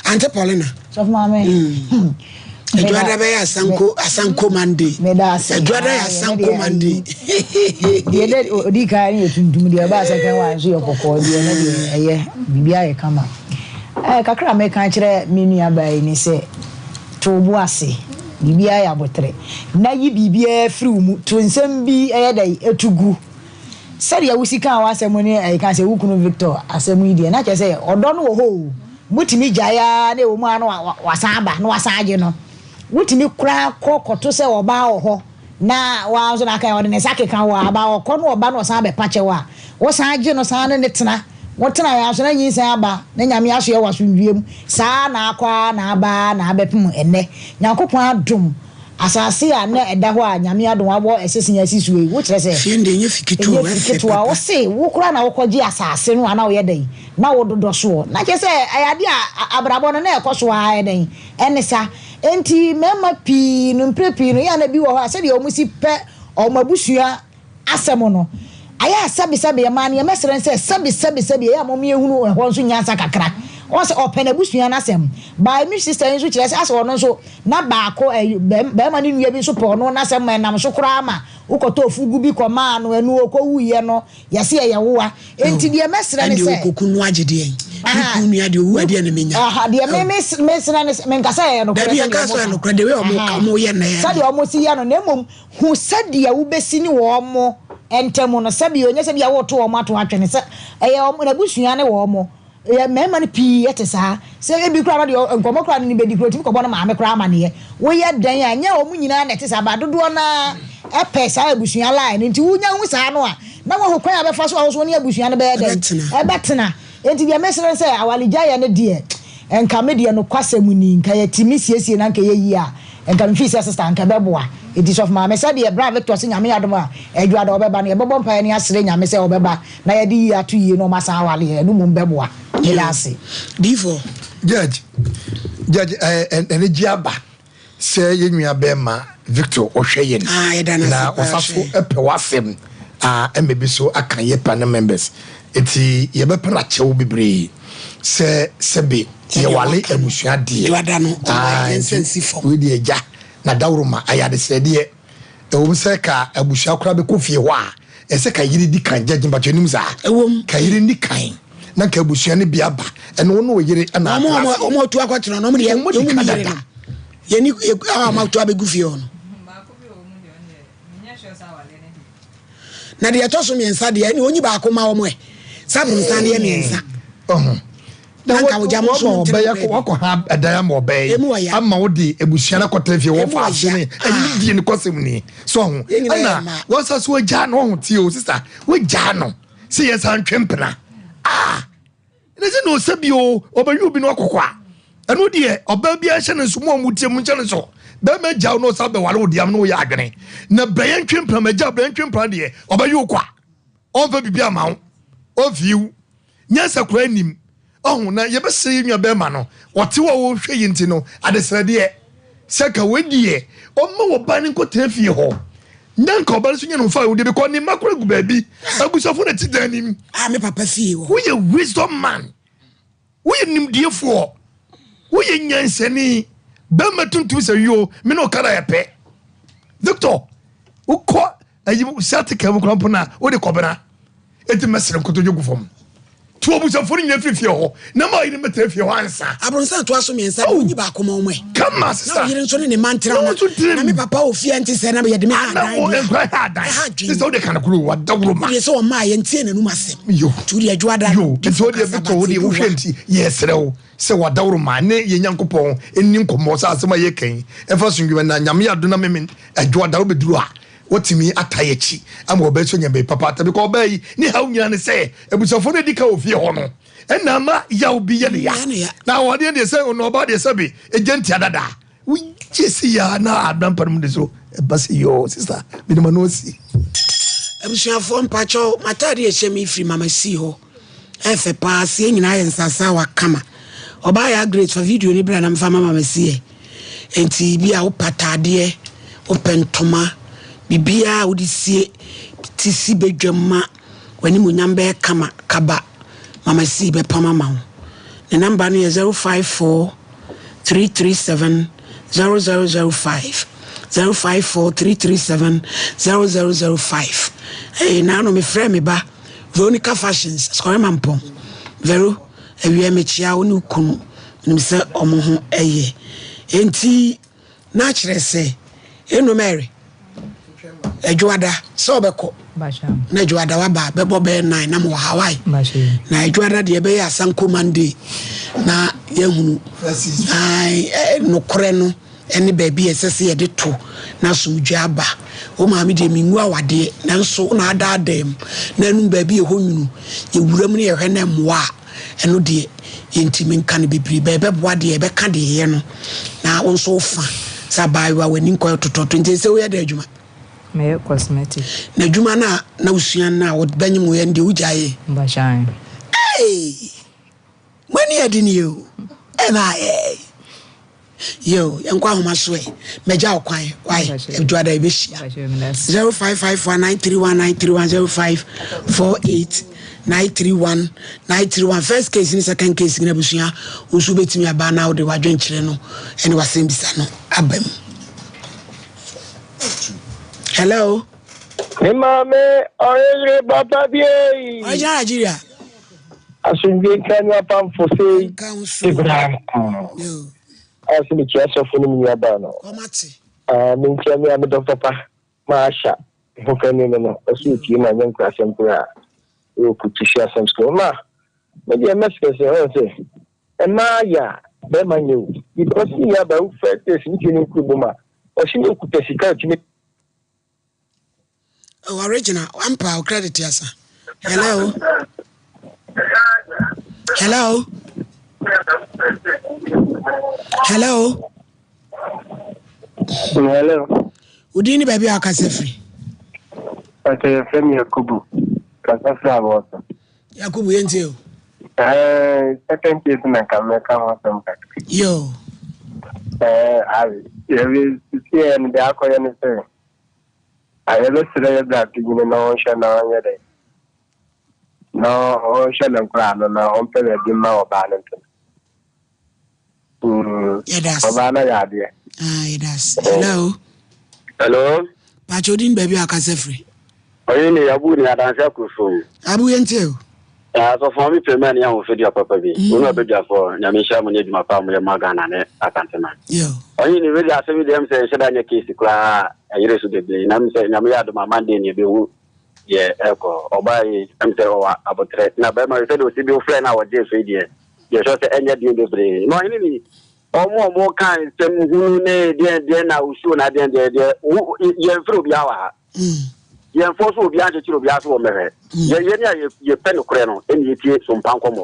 Auntie Paulina. Sɔfo maame. Mm. Adwada bɛyɛ asanko asanko Monday. Adwada yɛ asanko Monday. Deɛ dɛ odi kan yɛ tuntum deɛ ɛbaa second one nso yɛ kɔkɔɔ deɛ ɛno deɛ ɛyɛ biribi ayɛ kama. Ɛɛ kakra a mɛka akyerɛ me nua baa yi ne sɛ to wo bo ase biribiara yɛ abotere na yi biribiara firi wo mu to nsɛm bi ɛyɛ dɛ etu gu sɛdeɛ wosi kaa w'asɛm ne ɛka sɛ wo kunu Victor asɛm yi deɛ na kyerɛ sɛ ɔdɔ no wɔ hɔ o. Motumi gyae ara na ɛwɔ mu ara na wasan aba na wasan agye no. Wotumi koraa kɔ kɔto sɛ ɔbaa wɔ hɔ na waa nso na aka ɔde ne nsa keka wo a, aba ɔkɔ na ɔba na ɔsan bɛpa kyɛw a, wosan gye no san ne no tena. Motenaeɛ ara nso na nyinsɛn aba na Nyame asoɛ wɔ asomdwoeɛ mu. Saa ara na akɔ ara na aba ara na abɛpem ɛnnɛ. Nyankopɔn adom, asase a na ɛda hɔ a Nyame adom abɔ ɛsese asi soɔ yi, wokyerɛ sɛ Fie no deɛ ɛnyɛ fi ketewa o, ɛnyɛ fi ɛfɛ ketewa. papa. Wose wo koraa na wokɔgye asase no a na woyɛ dɛn? na wododɔ soɔ. Na kyerɛ sɛ ɛyɛ adeɛ a abrabɔ no na ɛkɔ so ara yɛ dɛn? Ɛne sa. Enti mmarima pii no mprɛ pii no yɛ a na bi wɔ hɔ a sɛdeɛ wɔn si pɛ wɔn abusua asɛm no ayɛ a sɛbe sɛbe mmaa no yɛmɛsrɛ no sɛ sɛbe sɛbe sɛbe ɛyɛ a mom yɛhunu ɛhɔ nso nyansa kakra. Wɔn sɛ ɔpɛ n'abusua no asɛm. By me sister yi nso kyerɛ sɛ asɛ ɔno nso na baako ɛyi bɛrima ne nua bi nso pɛ ɔno n'asɛm ma ɛnam so koraa ma wokɔtɔɔ fugu bi kɔmaa no ɛno ɔkɔwuiɛ no Yɛse yɛyɛ woa. Enti deɛ mɛsrɛ ne Ɛndeɛ sɛ. ɔkɔku no agye deɛn? Me kunu nua deɛ ɔwu a deɛn na menya? Aha, deɛ me me mesrɛ ne sɛ, menka sɛ ɛyɛ nokorɛ Dabi sɛdeɛ yɛnka sɛ wɔn ɛyɛ ka. nokorɛ, the way wɔn ka Aha, wɔn yɛ no ɛyɛ. Sɛdeɛ wɔn si yɛ no, na mmom hu sɛdeɛ wobɛsi ne wɔn ntam no, sɛdeɛ ɛnyɛ sɛ bia woreto wɔn ato atwene, sɛ ɛyɛ wɔn, n'abusua ne wɔn. Yɛ mmarima no pii te saa. Sɛ ebi koraa no deɛ nkɔmmɔ koraa ne no bɛdi koraa ɔtumi kɔbɔ ne maame koraa amaneɛ. Woyɛ dɛn a, ɛnyɛ wɔn nyinaa na ɛte saa but dodoɔ no ara pɛ saa abusua line no. Nti wonya hu saa no a, na woahu kwan a wobɛfa so a wo nso wo ne abusua no bɛyɛ dɛn? Ɛbɛtena. Nti deɛ mesrɛ ne sɛ awaregyaeɛ no deɛ, nka me deɛ nokwasɛm ni, nka yɛtumi siesie na nka ɛyɛ yie a, nka mefii sɛ sister nka ɛbɛboa. Nti sɔfo maame sɛdeɛ bra Victor se Nyame adom a Adwoada ɔbɛba no, yɛbɛbɔ mpaeɛ ne asrɛ Nyame sɛ ɔbɛba Na yɛde yie ato yie na ɔmo asan aware yɛn, ɛno mmom bɛboa. Meda ase. Difoɔ. Judge, judge, ɛɛ eh, anigye aba sɛ yɛn nua bɛrima Victor ɔhwɛ yɛn. Ah, yɛda no ase Na paa ɔsa so hwɛ. pɛ w'asɛm a ɛma bi so aka yɛ panel members. Eti yɛbɛpɛ no akyɛw bebree sɛ sɛbe Sɛdeɛ yɛwale waka no, abusua deɛ. Dwoada no, ɔma Ah, yɛn nsa nti nsi fam. wei deɛ agya na dawuroma ayɛ adesrɛdeɛ. Ɛwom sɛ ka abusua koraa bɛkɔ fie hɔ a, ɛsɛ ka yere di kan. Judge mpakyɛ nim saa? Ɛwom. Ka yere ni kan na nka abusua no bi aba. Ɛno wo ne wo yere na Wɔn atena a ase. wɔn atu akɔtena no, wɔn deɛ Wɔn di wɔn ka ni yere dada. no. Yɛn ni a wɔn atu abɛgu fie hɔ no. Na deɛ ɛtɔ so mmiɛnsa deɛ ɛne onyi baako ma wɔn ɛ. Sɛ aborosan deɛ mmiɛnsa. Ɔho. Na nka wogya mo nso mo ntena baabi. Wakɔ ha ɛdan ama ɔbɛɛ Emu wɔ ya. ama wo de abusua no akɔtena fie Emu wɔfa wɔ ase ya. ne ɛyi die ne kɔsɛm ni so ɔho Yɛn nyinaa yɛ ɛna mmaa. wɔsa so agyaa no ɔho tie o sista wagyaa no. sɛ yɛnsan ntwe mpena. Ah! Ne sɛ na ɔsɛ bi o, ɔbɛwe obi no akɔkɔ a. Ɛno deɛ, ɔbaa biara nhyɛ ne nso, mo a motie mu nhyɛ ne nso. Bɛrima gya wo na ɔsan bɛware wo deɛ ama na woyɛ adwene. Na brɛ yɛntwe mpena, magya brɛ yɛntwe mpena deɛ, ɔbɛwe wo kwa. Ɔmfa biribi ama wo. Ɔmfii wo. Nyansa koraa nnim. Ɔho, na yɛbɛsrɛ yɛn nua bɛrima no, ɔte hɔ a ɔrehwɛ yi nti no, adesrɛdeɛ, sɛ nka wei deɛ, ɔmma ɔbaa no nkɔtena fie hɔ, na nka ɔbaa no nso nya ne ho fa ahudeɛ, because ne mma koraa gu baabi, abusuafoɔ na ɛte dan no mu. Ah, me papa fie hɔ. Woyɛ wisdom man. Woyɛ nimdiefoɔ. Woyɛ nyansani. Bɛrima tuntum sɛ yoo, me ne wo kala yɛ pɛ. Victor, wokɔ ayi sciatica mu koraa mpo na wode kɔbena eti mɛsrɛ nkotodwe gu fam to abusuafoɔ no nyinaa firi fie hɔ na ma ɔyere mmɛtena fie hɔ ansa. Abrɔnsan toa so mmiɛnsa de onyi baako ma wɔn ɛ. Kama sisa. Na ɔyere nso ne ne mma ntena hɔ na me papa wɔ fie nte sɛ na yɛde me ha adan deɛ. Nkura ha adan. Ɛha adwene. Sisa wode ka no koro wadaworo ma. Wodeɛ sɛ ɔmaa yɛn tie n'anum asɛm. Yo. Nti wodeɛ adwo ada. Yo. Nti wodeɛ Victor wodeɛ wohwɛ nti yɛsrɛ wo sɛ wadaworo ma ne yɛn Nyankopɔn nni nkɔmmɔ sɛ asɛm a yɛka yi ɛmfa asomdwoeɛ na Nyame adom na meme adwo ada wobɛduru a Watumi ataa yɛn akyi ama ɔbaa yi so anya baabi papa atra because ɔbaa yi ne haw nyinaa ne sɛ abusuafoɔ no adi ka wɔ fie hɔ no ɛna ama yaw bi yɛ ne ya na awadeɛ deɛ sɛ ɔno ɔbaa deɛ sɛbe ɛgya ntia dada wogye si ya na adampa no mu de so ɛba sɛ yoo sista menim ano asi. Abusuafoɔ mpakyɛw m'ataade a ɛhyɛ me yi firi mama sii hɔ ɛfɛ paa aseɛ nyinaa yɛ nsasawa kama ɔbaa yaa grace fa video no bra na mfa ma mama sii ɛ. Enti bi a wopɛ ataadeɛ, wopɛ ntoma, biribiara a wode sie ti si badwam ma w'animuonyam bɛyɛ kama, kaba Mama C bɛpam ama wo. Ne namba no yɛ 054 337 0005, 054 337 0005. Ee, naano mefrɛɛ me ba Veronica Fashions, Asukɔre Mampɔn. Vero, awia mekyia wo ne wo kunu. Menim sɛ wɔn ho yɛ. Enti na kyerɛ sɛ eno Mary, Adwoada sɛ ɔbɛkɔ na Adwoada waba bɛbɔ bɛyɛ nine na mewɔ Hawaii. Na Adwoada deɛ ɛbɛyɛ Asanko Monday na yɛahunu nokorɛ no ne baabi a ɛsɛ sɛ yɛde to na asomdwoeɛ aba. Wo maame deɛ mengu awadeɛ nanso wo na adaadaa mu na anum baabi a ɛhɔ nwunu yɛwura mu na yɛhwɛ na mmoa a Ɛno deɛ yɛntumi nka no bebree, bɛ ɛbɛboa deɛ yɛbɛka deɛ yɛyɛ no na wo nso wo fa sɛ abaayewa w'ani nkɔ totɔtɔ nti ɛsɛ woyɛ dɛ adwuma. Meyɛ cosmetic. Na adwuma no a na wosua no a wobɛnyem woyɛ no deɛ wogyaeɛ? Mpakyɛw. Hey! Mo ani yɛ den yie o. Ɛna ayɛ. Yo, yɛnkɔ ahoma so ɛ. Mɛgya wo kwan. Why? Adwuada yɛbɛhyia. 0554 931 931 0548 931 931. First case ne second case nyina abusua, wo nso wobɛtumi aba na wode w'adwenkyerɛ no ne w'asɛmbisa no aba mu. Hello. Me maame ɔyere papa bi ei. Ɔyɛ Nigeria. Asomdwoe nka ne apamfo sei Abraham. A sɛ mekyia sɔfo ne me nuabaa no. Ah, menkyia me a me dɔ papa Maasha hokani no no. Ɔsɛ otie ma nyɛ nkurasɛm koraa. Ɛwɔ Kutusi asɛm sukuu. Ma, me deɛ mɛsrɛ sɛ ɔn sɛ mmaa yɛ a bɛrima nyɛ o. Because ne nuabaa wo first days ne tie ne nkuru bom a ɔse ne okuta sika otumi Oh, original. Ampa, o credit yasa. Hello. Hello. Hello. Hello. Udi ni baabi a wakasa firi. Pàtó yɛ fẹ́ mi Yakubu. Kasa firi abɔɔso. Yakubu yɛn ti o. Ɛɛ second case na nka mɛka ho asɛm kakra. Yo. Ɛɛ yɛbi sisi yɛ no deɛ akɔyɛ ne sɛ. A Yɛbɛsrɛ yɛn bra panyin na ɔnhwɛ na ɔnyɛ dɛn? Na ɔnhwɛ ne nkoraa no na ɔmpɛ baabi mma ɔbaa no ntena. Mm, Yɛda ase. ɔbaa no ayɛ adeɛ. Ah, yɛda ase. Hello. Hello. Pakyɛ odin baabi a ɔkasa firi. Ɔyɛ ne Abu ne adanse akofo. Abu yɛn tie o. Asɔfo maame pɛ mɛ ne ahofadi ɔpapa bi. Wɔn a bɛdwafoɔ nyame nhyira mo ne adwuma pa a moyɛ ma Ghana ne Asantema. Ɔnye ne wei de asɛm yi deɛ ɛm sɛ nhyɛ da nyɛ case koraa ɛyere so bebree na ɛm sɛ nyame yɛ adom a Monday ne yɛbɛhu deɛ ɛkɔ. Ɔbaa yi ɛm sɛ ɔwɔ abotrɛ na bɛrima yi sɛdeɛ ɔsi bi wofrɛ no a ɔgyee so yi deɛ yɛ sure sɛ ɛnyɛ den bebree. Na ɔhene ni ɔmo a ɔmo ka nsɛm hunu ne deɛn deɛn na osuo na deɛn deɛn deɛ yɛmfrɛ obiara wɔ ha. Yɛn fɔ so obiara nkyekyere obiara so wɔ mmɛhwɛ. Yɛ yɛn a yɛpɛ nokorɛ no ɛna yɛtie sompa nkɔmmɔ.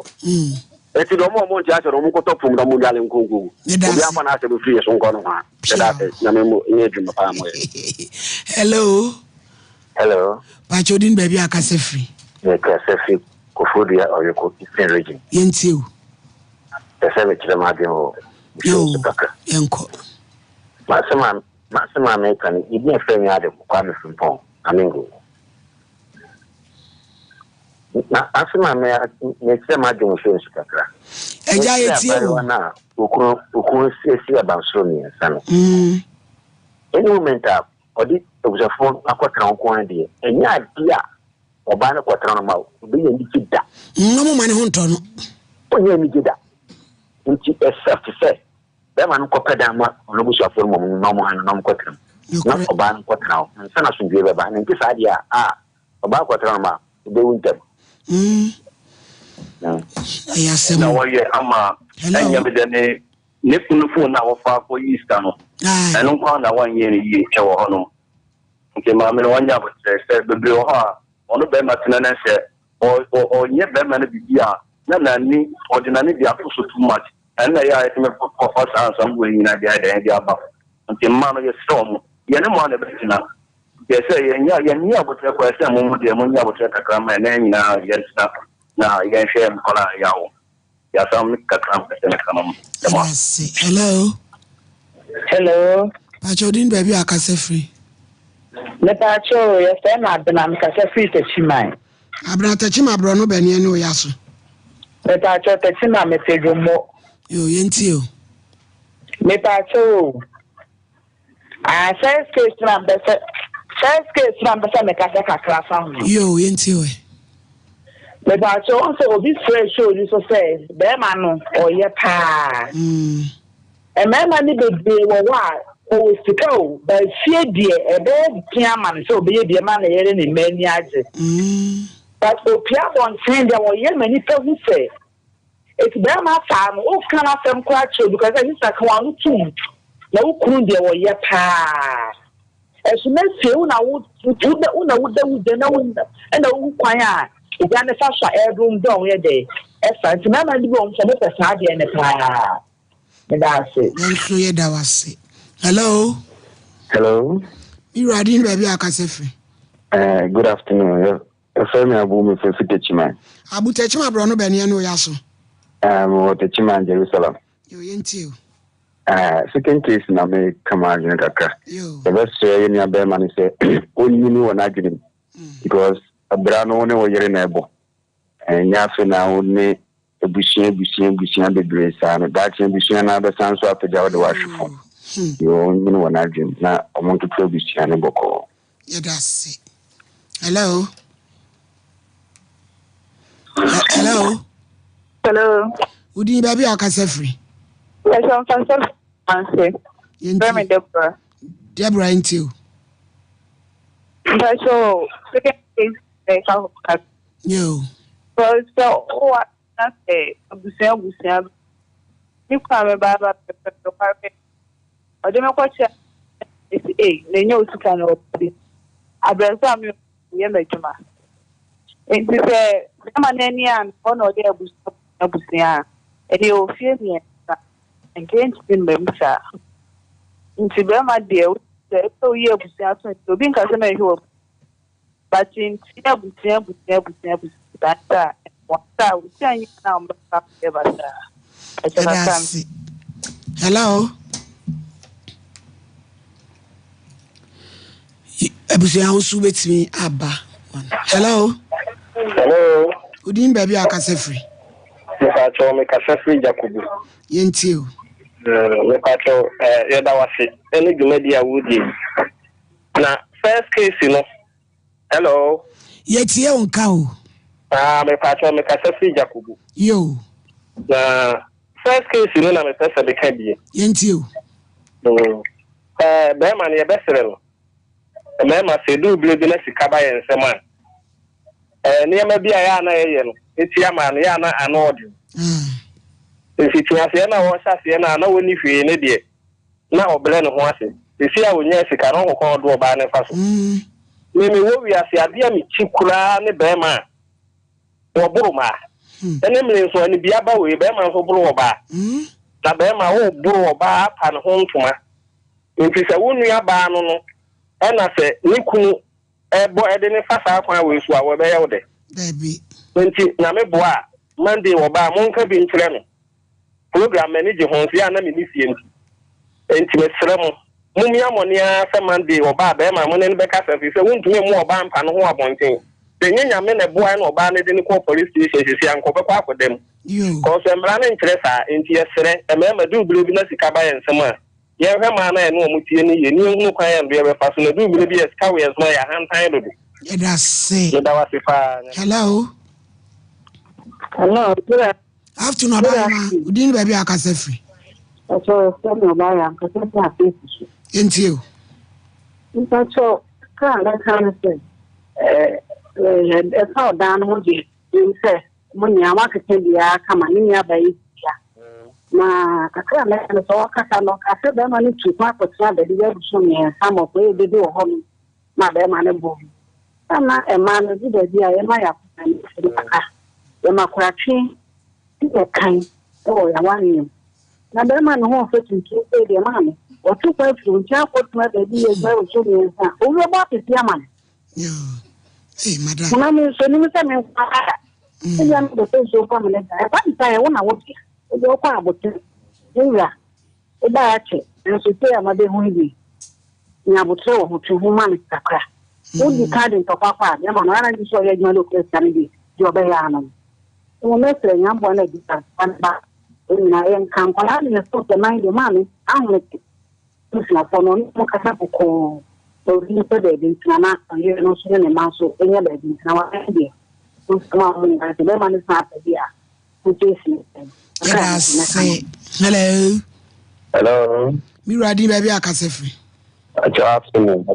Eti deɛ ɔmo a ɔmo nte aseɛ no ɔmo nkɔtɔ pum na ɔmo ndwale nkonko. Obiara mfa n'asɛm mfiri yɛ so nkɔ nohoa. Yɛda ase. Nyame mo nyɛ adwuma paa mo yɛ. Hello. Hello. Pakyɛ odin baabi a akasa firi. Me kasa firi Koforidua Ɔyoko Eastern Region. Yɛntie o. Pɛ sɛ mekyerɛ m'adwene wɔ show so kakra. Yɛnkɔ. M'asɛm a m'asɛm a meka no yɛdi afrɛ me ade Kwame Frimpong Amingo. Na asɛm a me mekyerɛ m'adwene wɔ show so kakra. Ɛgya yɛtie o. Abayewa no a okunu okunu siesie abansoro mmiɛnsa no. Any moment a ɔde abusuafoɔ akɔtena hɔ nko ara deɛ ɛnyɛ adeɛ a ɔbaa no kɔtena no ma ɔbɛnya anigye da. Nna mo ma ne ho ntɔ no. Ɔnyɛ anigye da. Nti except sɛ bɛrima no kɔpɛ dan ma ɔno abusuafoɔ no mmom na ɔmo ha no na ɔmo kɔtena mu. Na ɔbaa no kɔtena hɔ ansa na asomdwoeɛ bɛba. Na nti saa deɛ a a ɔbaa kɔtena no ma ɔbɛwu ntɛm. Ɛyɛ asɛm. Na wɔyɛ ama ɛnyɛ me dɛ ne ne kunu phone no a wɔfa kɔyi sika no, ɛno nko ara na wɔnyɛ no yie wɔ hɔnom. Nti maame no wɔnyɛ aboterɛ sɛ bebree wɔ hɔ a ɔno bɛrima tena na sɛ ɔnyɛ bɛrima no biribi a na n'ani ɔde n'ani de ato so too much ɛno na ɛyɛ a yɛtumi kɔfa saa nsɛm wei nyinaa de ayɛ dɛn de aba. Nti mmaa no yɛsrɛ wɔn yɛne mo a na ɛbɛtena nti ɛsɛ yɛnyɛ yɛnyɛ aboterɛ kɔ ɛsɛ mo mo deɛ monyɛ aboterɛ kakra ma ɛnɛ nyinaa yɛntena na yɛnhwɛ nkwadaa a yɛawo. Yasam kakra mpɛ sɛ meka no dɛm a. Ase. Hello. Hello. Pakyɛ odin baabi a akasa firi. Mepaakyɛ o, yɛfrɛ me Abena, mekasa firi Takyiman. Abena Takyima borɔno bɛn ne ɛne wo ya so? Mepaakyɛ Takyima mete Dwommo. Yo, yɛntie o. Mepaakyɛ o. Ah, first case na mpɛ sɛ first case na mpɛ sɛ mekasa kakra fa ho. Yo, yɛntie o. Mepaakyɛ wɔn sɛ obi frɛ show yi so sɛ bɛrima no ɔyɛ paa. Mmarima no bebree wɔ hɔ a ɔwɔ sika o, ba fie deɛ ɛbɛyɛ den ama no sɛ ɔbɛyɛ bi ama ne yere ne mma ani agye. But opia abɔnten deɛ ɔyɛ ma nipa hu sɛ Eti bɛrima saa no woka n'asɛm koraa kyerɛ obi koraa sɛ sista ka w'ano tom na wo kunu deɛ ɔyɛ paa. Ɛso na fie wo na wo wo na woda wo gya na wo ɛna wohu kwan a ogya ne fa so a ɛredondɔn wo yɛ dɛ ɛfa nti mmarima no bi wɔ hɔ nso wɔpɛ saa adeɛ no paa. Meda ase. Yɛn nso yɛda wo ase. Hello. Hello. Me wura din baabi a akasa firi. Uh, good afternoon. Yɛfrɛ me Abu, mefiri fi Techiman. Abu, Techiman borɔno bɛn ne ɛne wo yaso? Ah, mewɔ Techiman, Jerusalem. Yo, yɛntie o. Ah, second case na meka m'adwene kakra. Yo. Yɛbɛsrɛ yɛn nua bɛrima no sɛ ɔnyini wɔ n'adwene mu. Because bra no wo ne wo yere na ɛbɔ. Ɛnyɛ afe na wo ne abusua abusua abusua bebree saa no, daakye abusua no ara bɛsan nso apagya wo de wo ahwe fam. Nti wɔnwene wɔn adwene mu na wɔntoto abusua no bɔkɔɔ. Yɛda ase. Hello. Hello. Hello. Wodin baabi a ɔkasa firi? Ɛsɛ mfasa ase. Yɛnti. me Deborah. Deborah nti o. Mpacho, second case ɛka ho kasa. Yo. Because sɛ wowɔ na sɛ abusua abusua me kunu a mɛba aba pɛpɛ nokware ɔde me kɔkyɛ ɛsi ei na ɛnyɛ wo sika na ɔde abrɛ so a me yɛ m'adwuma nti sɛ bɛrima no ani a hɔ na ɔde abusua abusua a ɛne ɛwɔ fie mmiɛnsa nka ɛntumi mma mu saa nti bɛrima deɛ sɛ ɛsɛ woyi abusua so nti obi nka sɛ mɛhwɛ wɔ But nti abusua abusua abusua abusua saa nti a ɛmmoa sɛ a wosi anyi na wɔn bɛfa akɔyɛ basaa. Ɛkyɛ Ɛda kakra ase. Hello. Abusua ahosuo bɛtumi aba. Hello. Hello. Wodin baabi a akasa firi? Mepatwɔ mekasa firi Jakobu. Yɛntie o. Mepatwɔ yɛda wase ɛne dwumadi a wodie. Na first case no hello. Yɛtie wo nka o. Ah mepakyɛw mekasa firi Jakobu. Yo. Na first case no na mepɛ sɛ meka bie. Yɛntie o. Mm. Eh, bɛrima no yɛbɛsrɛ no. Mmarima sɛ ɛduru berɛ bi na sika ba yɛn nsam a, eh, nneɛma bi a yɛ a na yɛyɛ no, ɛtia maa no, yɛ a na ano ɔden. Mfitiaseɛ no a wɔhyɛ aseɛ no a na wɔnni hwee ne deɛ, na ɔbrɛ ne ho ase. Seesei a ɔnyaa sika no, ɔho kwan a ɔde ɔbaa no fa so. Me mewɔ wiase adeɛ a mekyi koraa ne bɛrima a wɔboro maa. Ɛne mmere nso anibia ba wei bɛrima nso boro ɔbaa. Na bɛrima woboro ɔbaa apa ne ho ntoma. Nti sɛ wo nua baa no no ɛna sɛ ne kunu ɛbɔ ɛde ne fa saa kwan wei so a wɔbɛyɛ wo dɛ. Dabi. Nti Nyame boa a Monday wɔba a monka bi nkyerɛ no. Program m'ani gye ho nso yɛ a na menni fie nti. Enti mesrɛ mo, mommia mmɔne ara sɛ Monday ɔba a bɛrima a mo ne no bɛkasa firi sɛ wontumi mmu ɔbaa mpa no ho wɔ abɔnten. Sɛ ɛnyɛ Nyame na ɛboae na ɔbaa no de no kɔɔ police station seesei anka ɔbɛkɔ akɔda mu. Cause mmara no nkyerɛ saa. Enti yɛsrɛ, mmarima duru berɛ bi na sika ba yɛn nsam a, yɛnhwɛ mmaa no a yɛne wɔn tie no yie na yɛnhunu kwan a yɛn bɛfa so na duru berɛ bi a sika wɔ yɛn nsam a yɛ ahantan dodo. Yɛda ase. Meda wo ase paa. Hello. Hello, good Afternoon ɔbaayɛ ma odin ne baabi a akasa firi. Ɛsɛ sɛ mi ɔbaayɛ ankasa firi afeesi so. Yɛntie o. Mpakyɛw kaa bɛka no sɛ ɛɛ ɛfa ɔdan no ho deɛ ɛmu sɛ mo nyinaa moakeka biara kama ne nua ba yi bia na kakra a mɛka no sɛ ɔkasa no ɔka sɛ bɛrima no tu kwan akɔtena baabi bɛyɛ bosom mmiɛnsa ma ɔkɔyɛ dede wɔ hɔ no ma bɛrima no bɔ mu na mmaa no du baabi a yɛma yɛ akoma no kakra yɛma koratwe yɛ kan wɔ yɛawareɛ mu na bɛrima no ho ɔfɛ tuntum sɛ deɛ maa no wɔto kwan firi nkyɛn akɔtena baabi yɛ adwuma wɔ so mmiɛnsa a obi bɛbɔ apete ama no. Honam nso nim sɛ me nko ara ebia mm. mebɛpɛ nsuo kɔ amene da ɛba ne saa ɛwo na wote ebi wokɔ abote ne wura wobaa akyɛ nanso sei a mabɛhu yi bi nya aboterɛ wɔ ho twe ho ma no kakra wodi mm. kaade ntɔkwa kɔ a bɛma no ara gye sɛ ɔyɛ adwuma no okura sika no bi deɛ ɔbɛyɛ ano no Mmom mɛsrɛ nyamboa no adi ba ne ba nyinaa yɛnka nkwadaa no yɛ so sɛ man deɛ maame ahomete abusuafoɔ no ɔne wɔn kasa bɔkɔɔ na obi mpɛ baabi ntena na ɔyere no nso ne ne mma nso nya baabi ntena wɔn deɛ nsɛm a wɔn nyinaa sɛ bɛrima no san apɛ bi a wosiesie Yɛda ase. Hello. Hello. Mi wura din baabi a kasa firi. Good afternoon.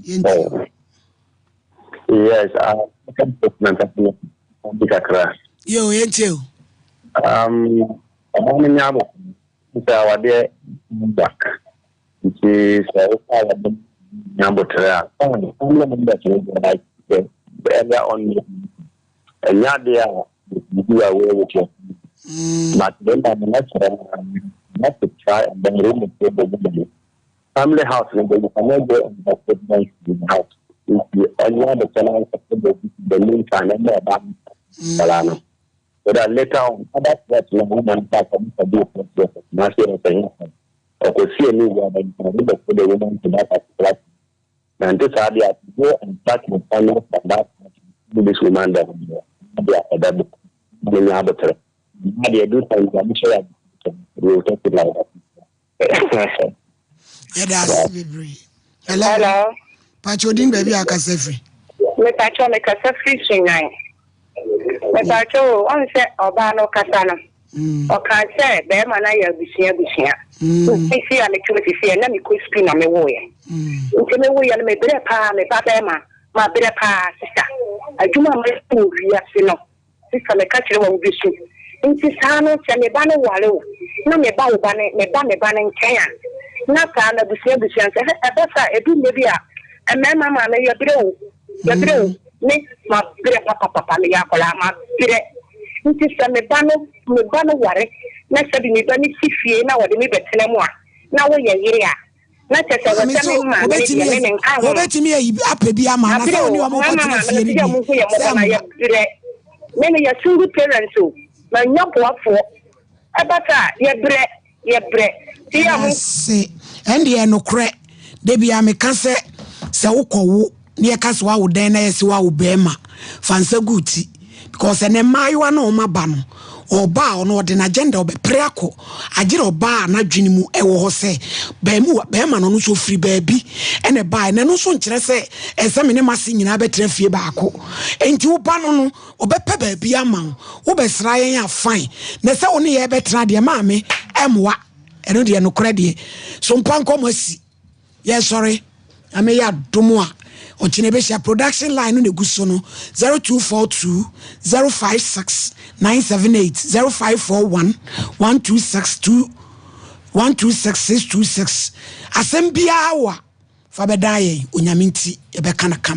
Yɛnti. Yes, uh, kakra. Yo, yɛnti o. Um, ɔmo no nya abo sɛ awadeɛ ba nti sɛ wokɔ awadeɛ nya abotere a fine family members no deɛ like earlier on ɛnyɛ adeɛ a you do away with your family but then I'm not sure not to try and then relocate the woman family house no you cannot go and have pregnancy in the house nti ɔnyɛ abotere na nkɔsɛ baabi the meantime ɛmɛ ɔba no no So that later on, other threats no woman start to be a process. Na say say ɔkɔsi ani wɔ abɛnten ne bɛkɔ the woman to that particular place. Na nte saa deɛ go and start your family from that point to this woman down there. Deɛ ɛbɛbɔ ne nya abotere. Na deɛ do time deɛ abuhyɛ yɛ abotere. We will talk it like that. Yɛda ase bebree. Hello. Hello. Pacho din baabi a akasa firi. Mepacho mekasa firi Sunyani. Mepacho o, ɔn sɛ ɔbaa no kasa no, mm. ɔkaa sɛ bɛrima no ayɛ abusua abusua. Mm. Sisi a mete hɔ sisi a na mekɔ sukuu na mewoeɛ. Mm. Nti mewoeɛ no mebrɛ paa me ba bɛrima mabrɛ paa sista. Adwuma a mayɛ wɔ wiase no Sista meka kyerɛ wo a wubesu. Nti saa no sɛ me ba no ware wo na me ba wo ba no me ba me ba no nkyɛn a na saa no abusua abusua nsɛ hɛ ɛba saa edu mmɛ bi a mmarima maame yɛbrɛ o yɛbrɛ o me ma brɛ papapapa meyɛ akwadaa ma brɛ nti sɛ me ba no me ba no ware na sɛbi me ba no si fie na wɔde me bɛtena mu a na woyɛ yere a Na kyerɛ sɛ Maame wɔsɛ so me maame no wobɛtumi deɛ me menka ho. wobɛtumi ayi apɛ bi ama na Abrɛ sɛ o, wo ne wɔn mama kɔtena maame fie no no sɛ deɛ ɔmo hu yɛ sɛ mmɔbɔ na mmoa. yɛbrɛ. Me meyɛ single parent o, mannya boafoɔ. Ɛba saa a, yɛbrɛ, yɛbrɛ. Nti yɛ a mo. Ase ɛndeɛ nokorɛ dabia meka sɛ sɛ wokɔ wo na yɛka sɛ wawo dɛn na yɛse wawo bɛɛma fa nsa gu wo ti because ɛnɛ mmaayewa na wɔn aba no ɔba a ɔno ɔde n'agenda ɔbɛpere akɔ agyere ɔbaa a n'adwene mu ɛwɔ hɔ sɛ bɛɛmu bɛɛma no ɔno nso ofiri baabi ɛna ɛbaa ɛna ɛno nso nkyerɛ sɛ ɛsɛ me ne m'ase nyinaa bɛtena fie baako enti wo ba no no ɔbɛpɛ baabi ama wo wobɛsra yɛn a fine na sɛ wo ne yɛ bɛtena deɛ maame ɛmmoa ɛno deɛ nokorɛ deɛ so mpa nkɔmɔ asi Yɛsɔre Nyame yɛ adom a ɔkyena yɛbɛhyia production line no na ɛgu so no 0242 056 978 0541 126 2 126 626 asɛm biara wɔ a. Fa bɛdaa yɛn, Onyame nti yɛbɛka no kama.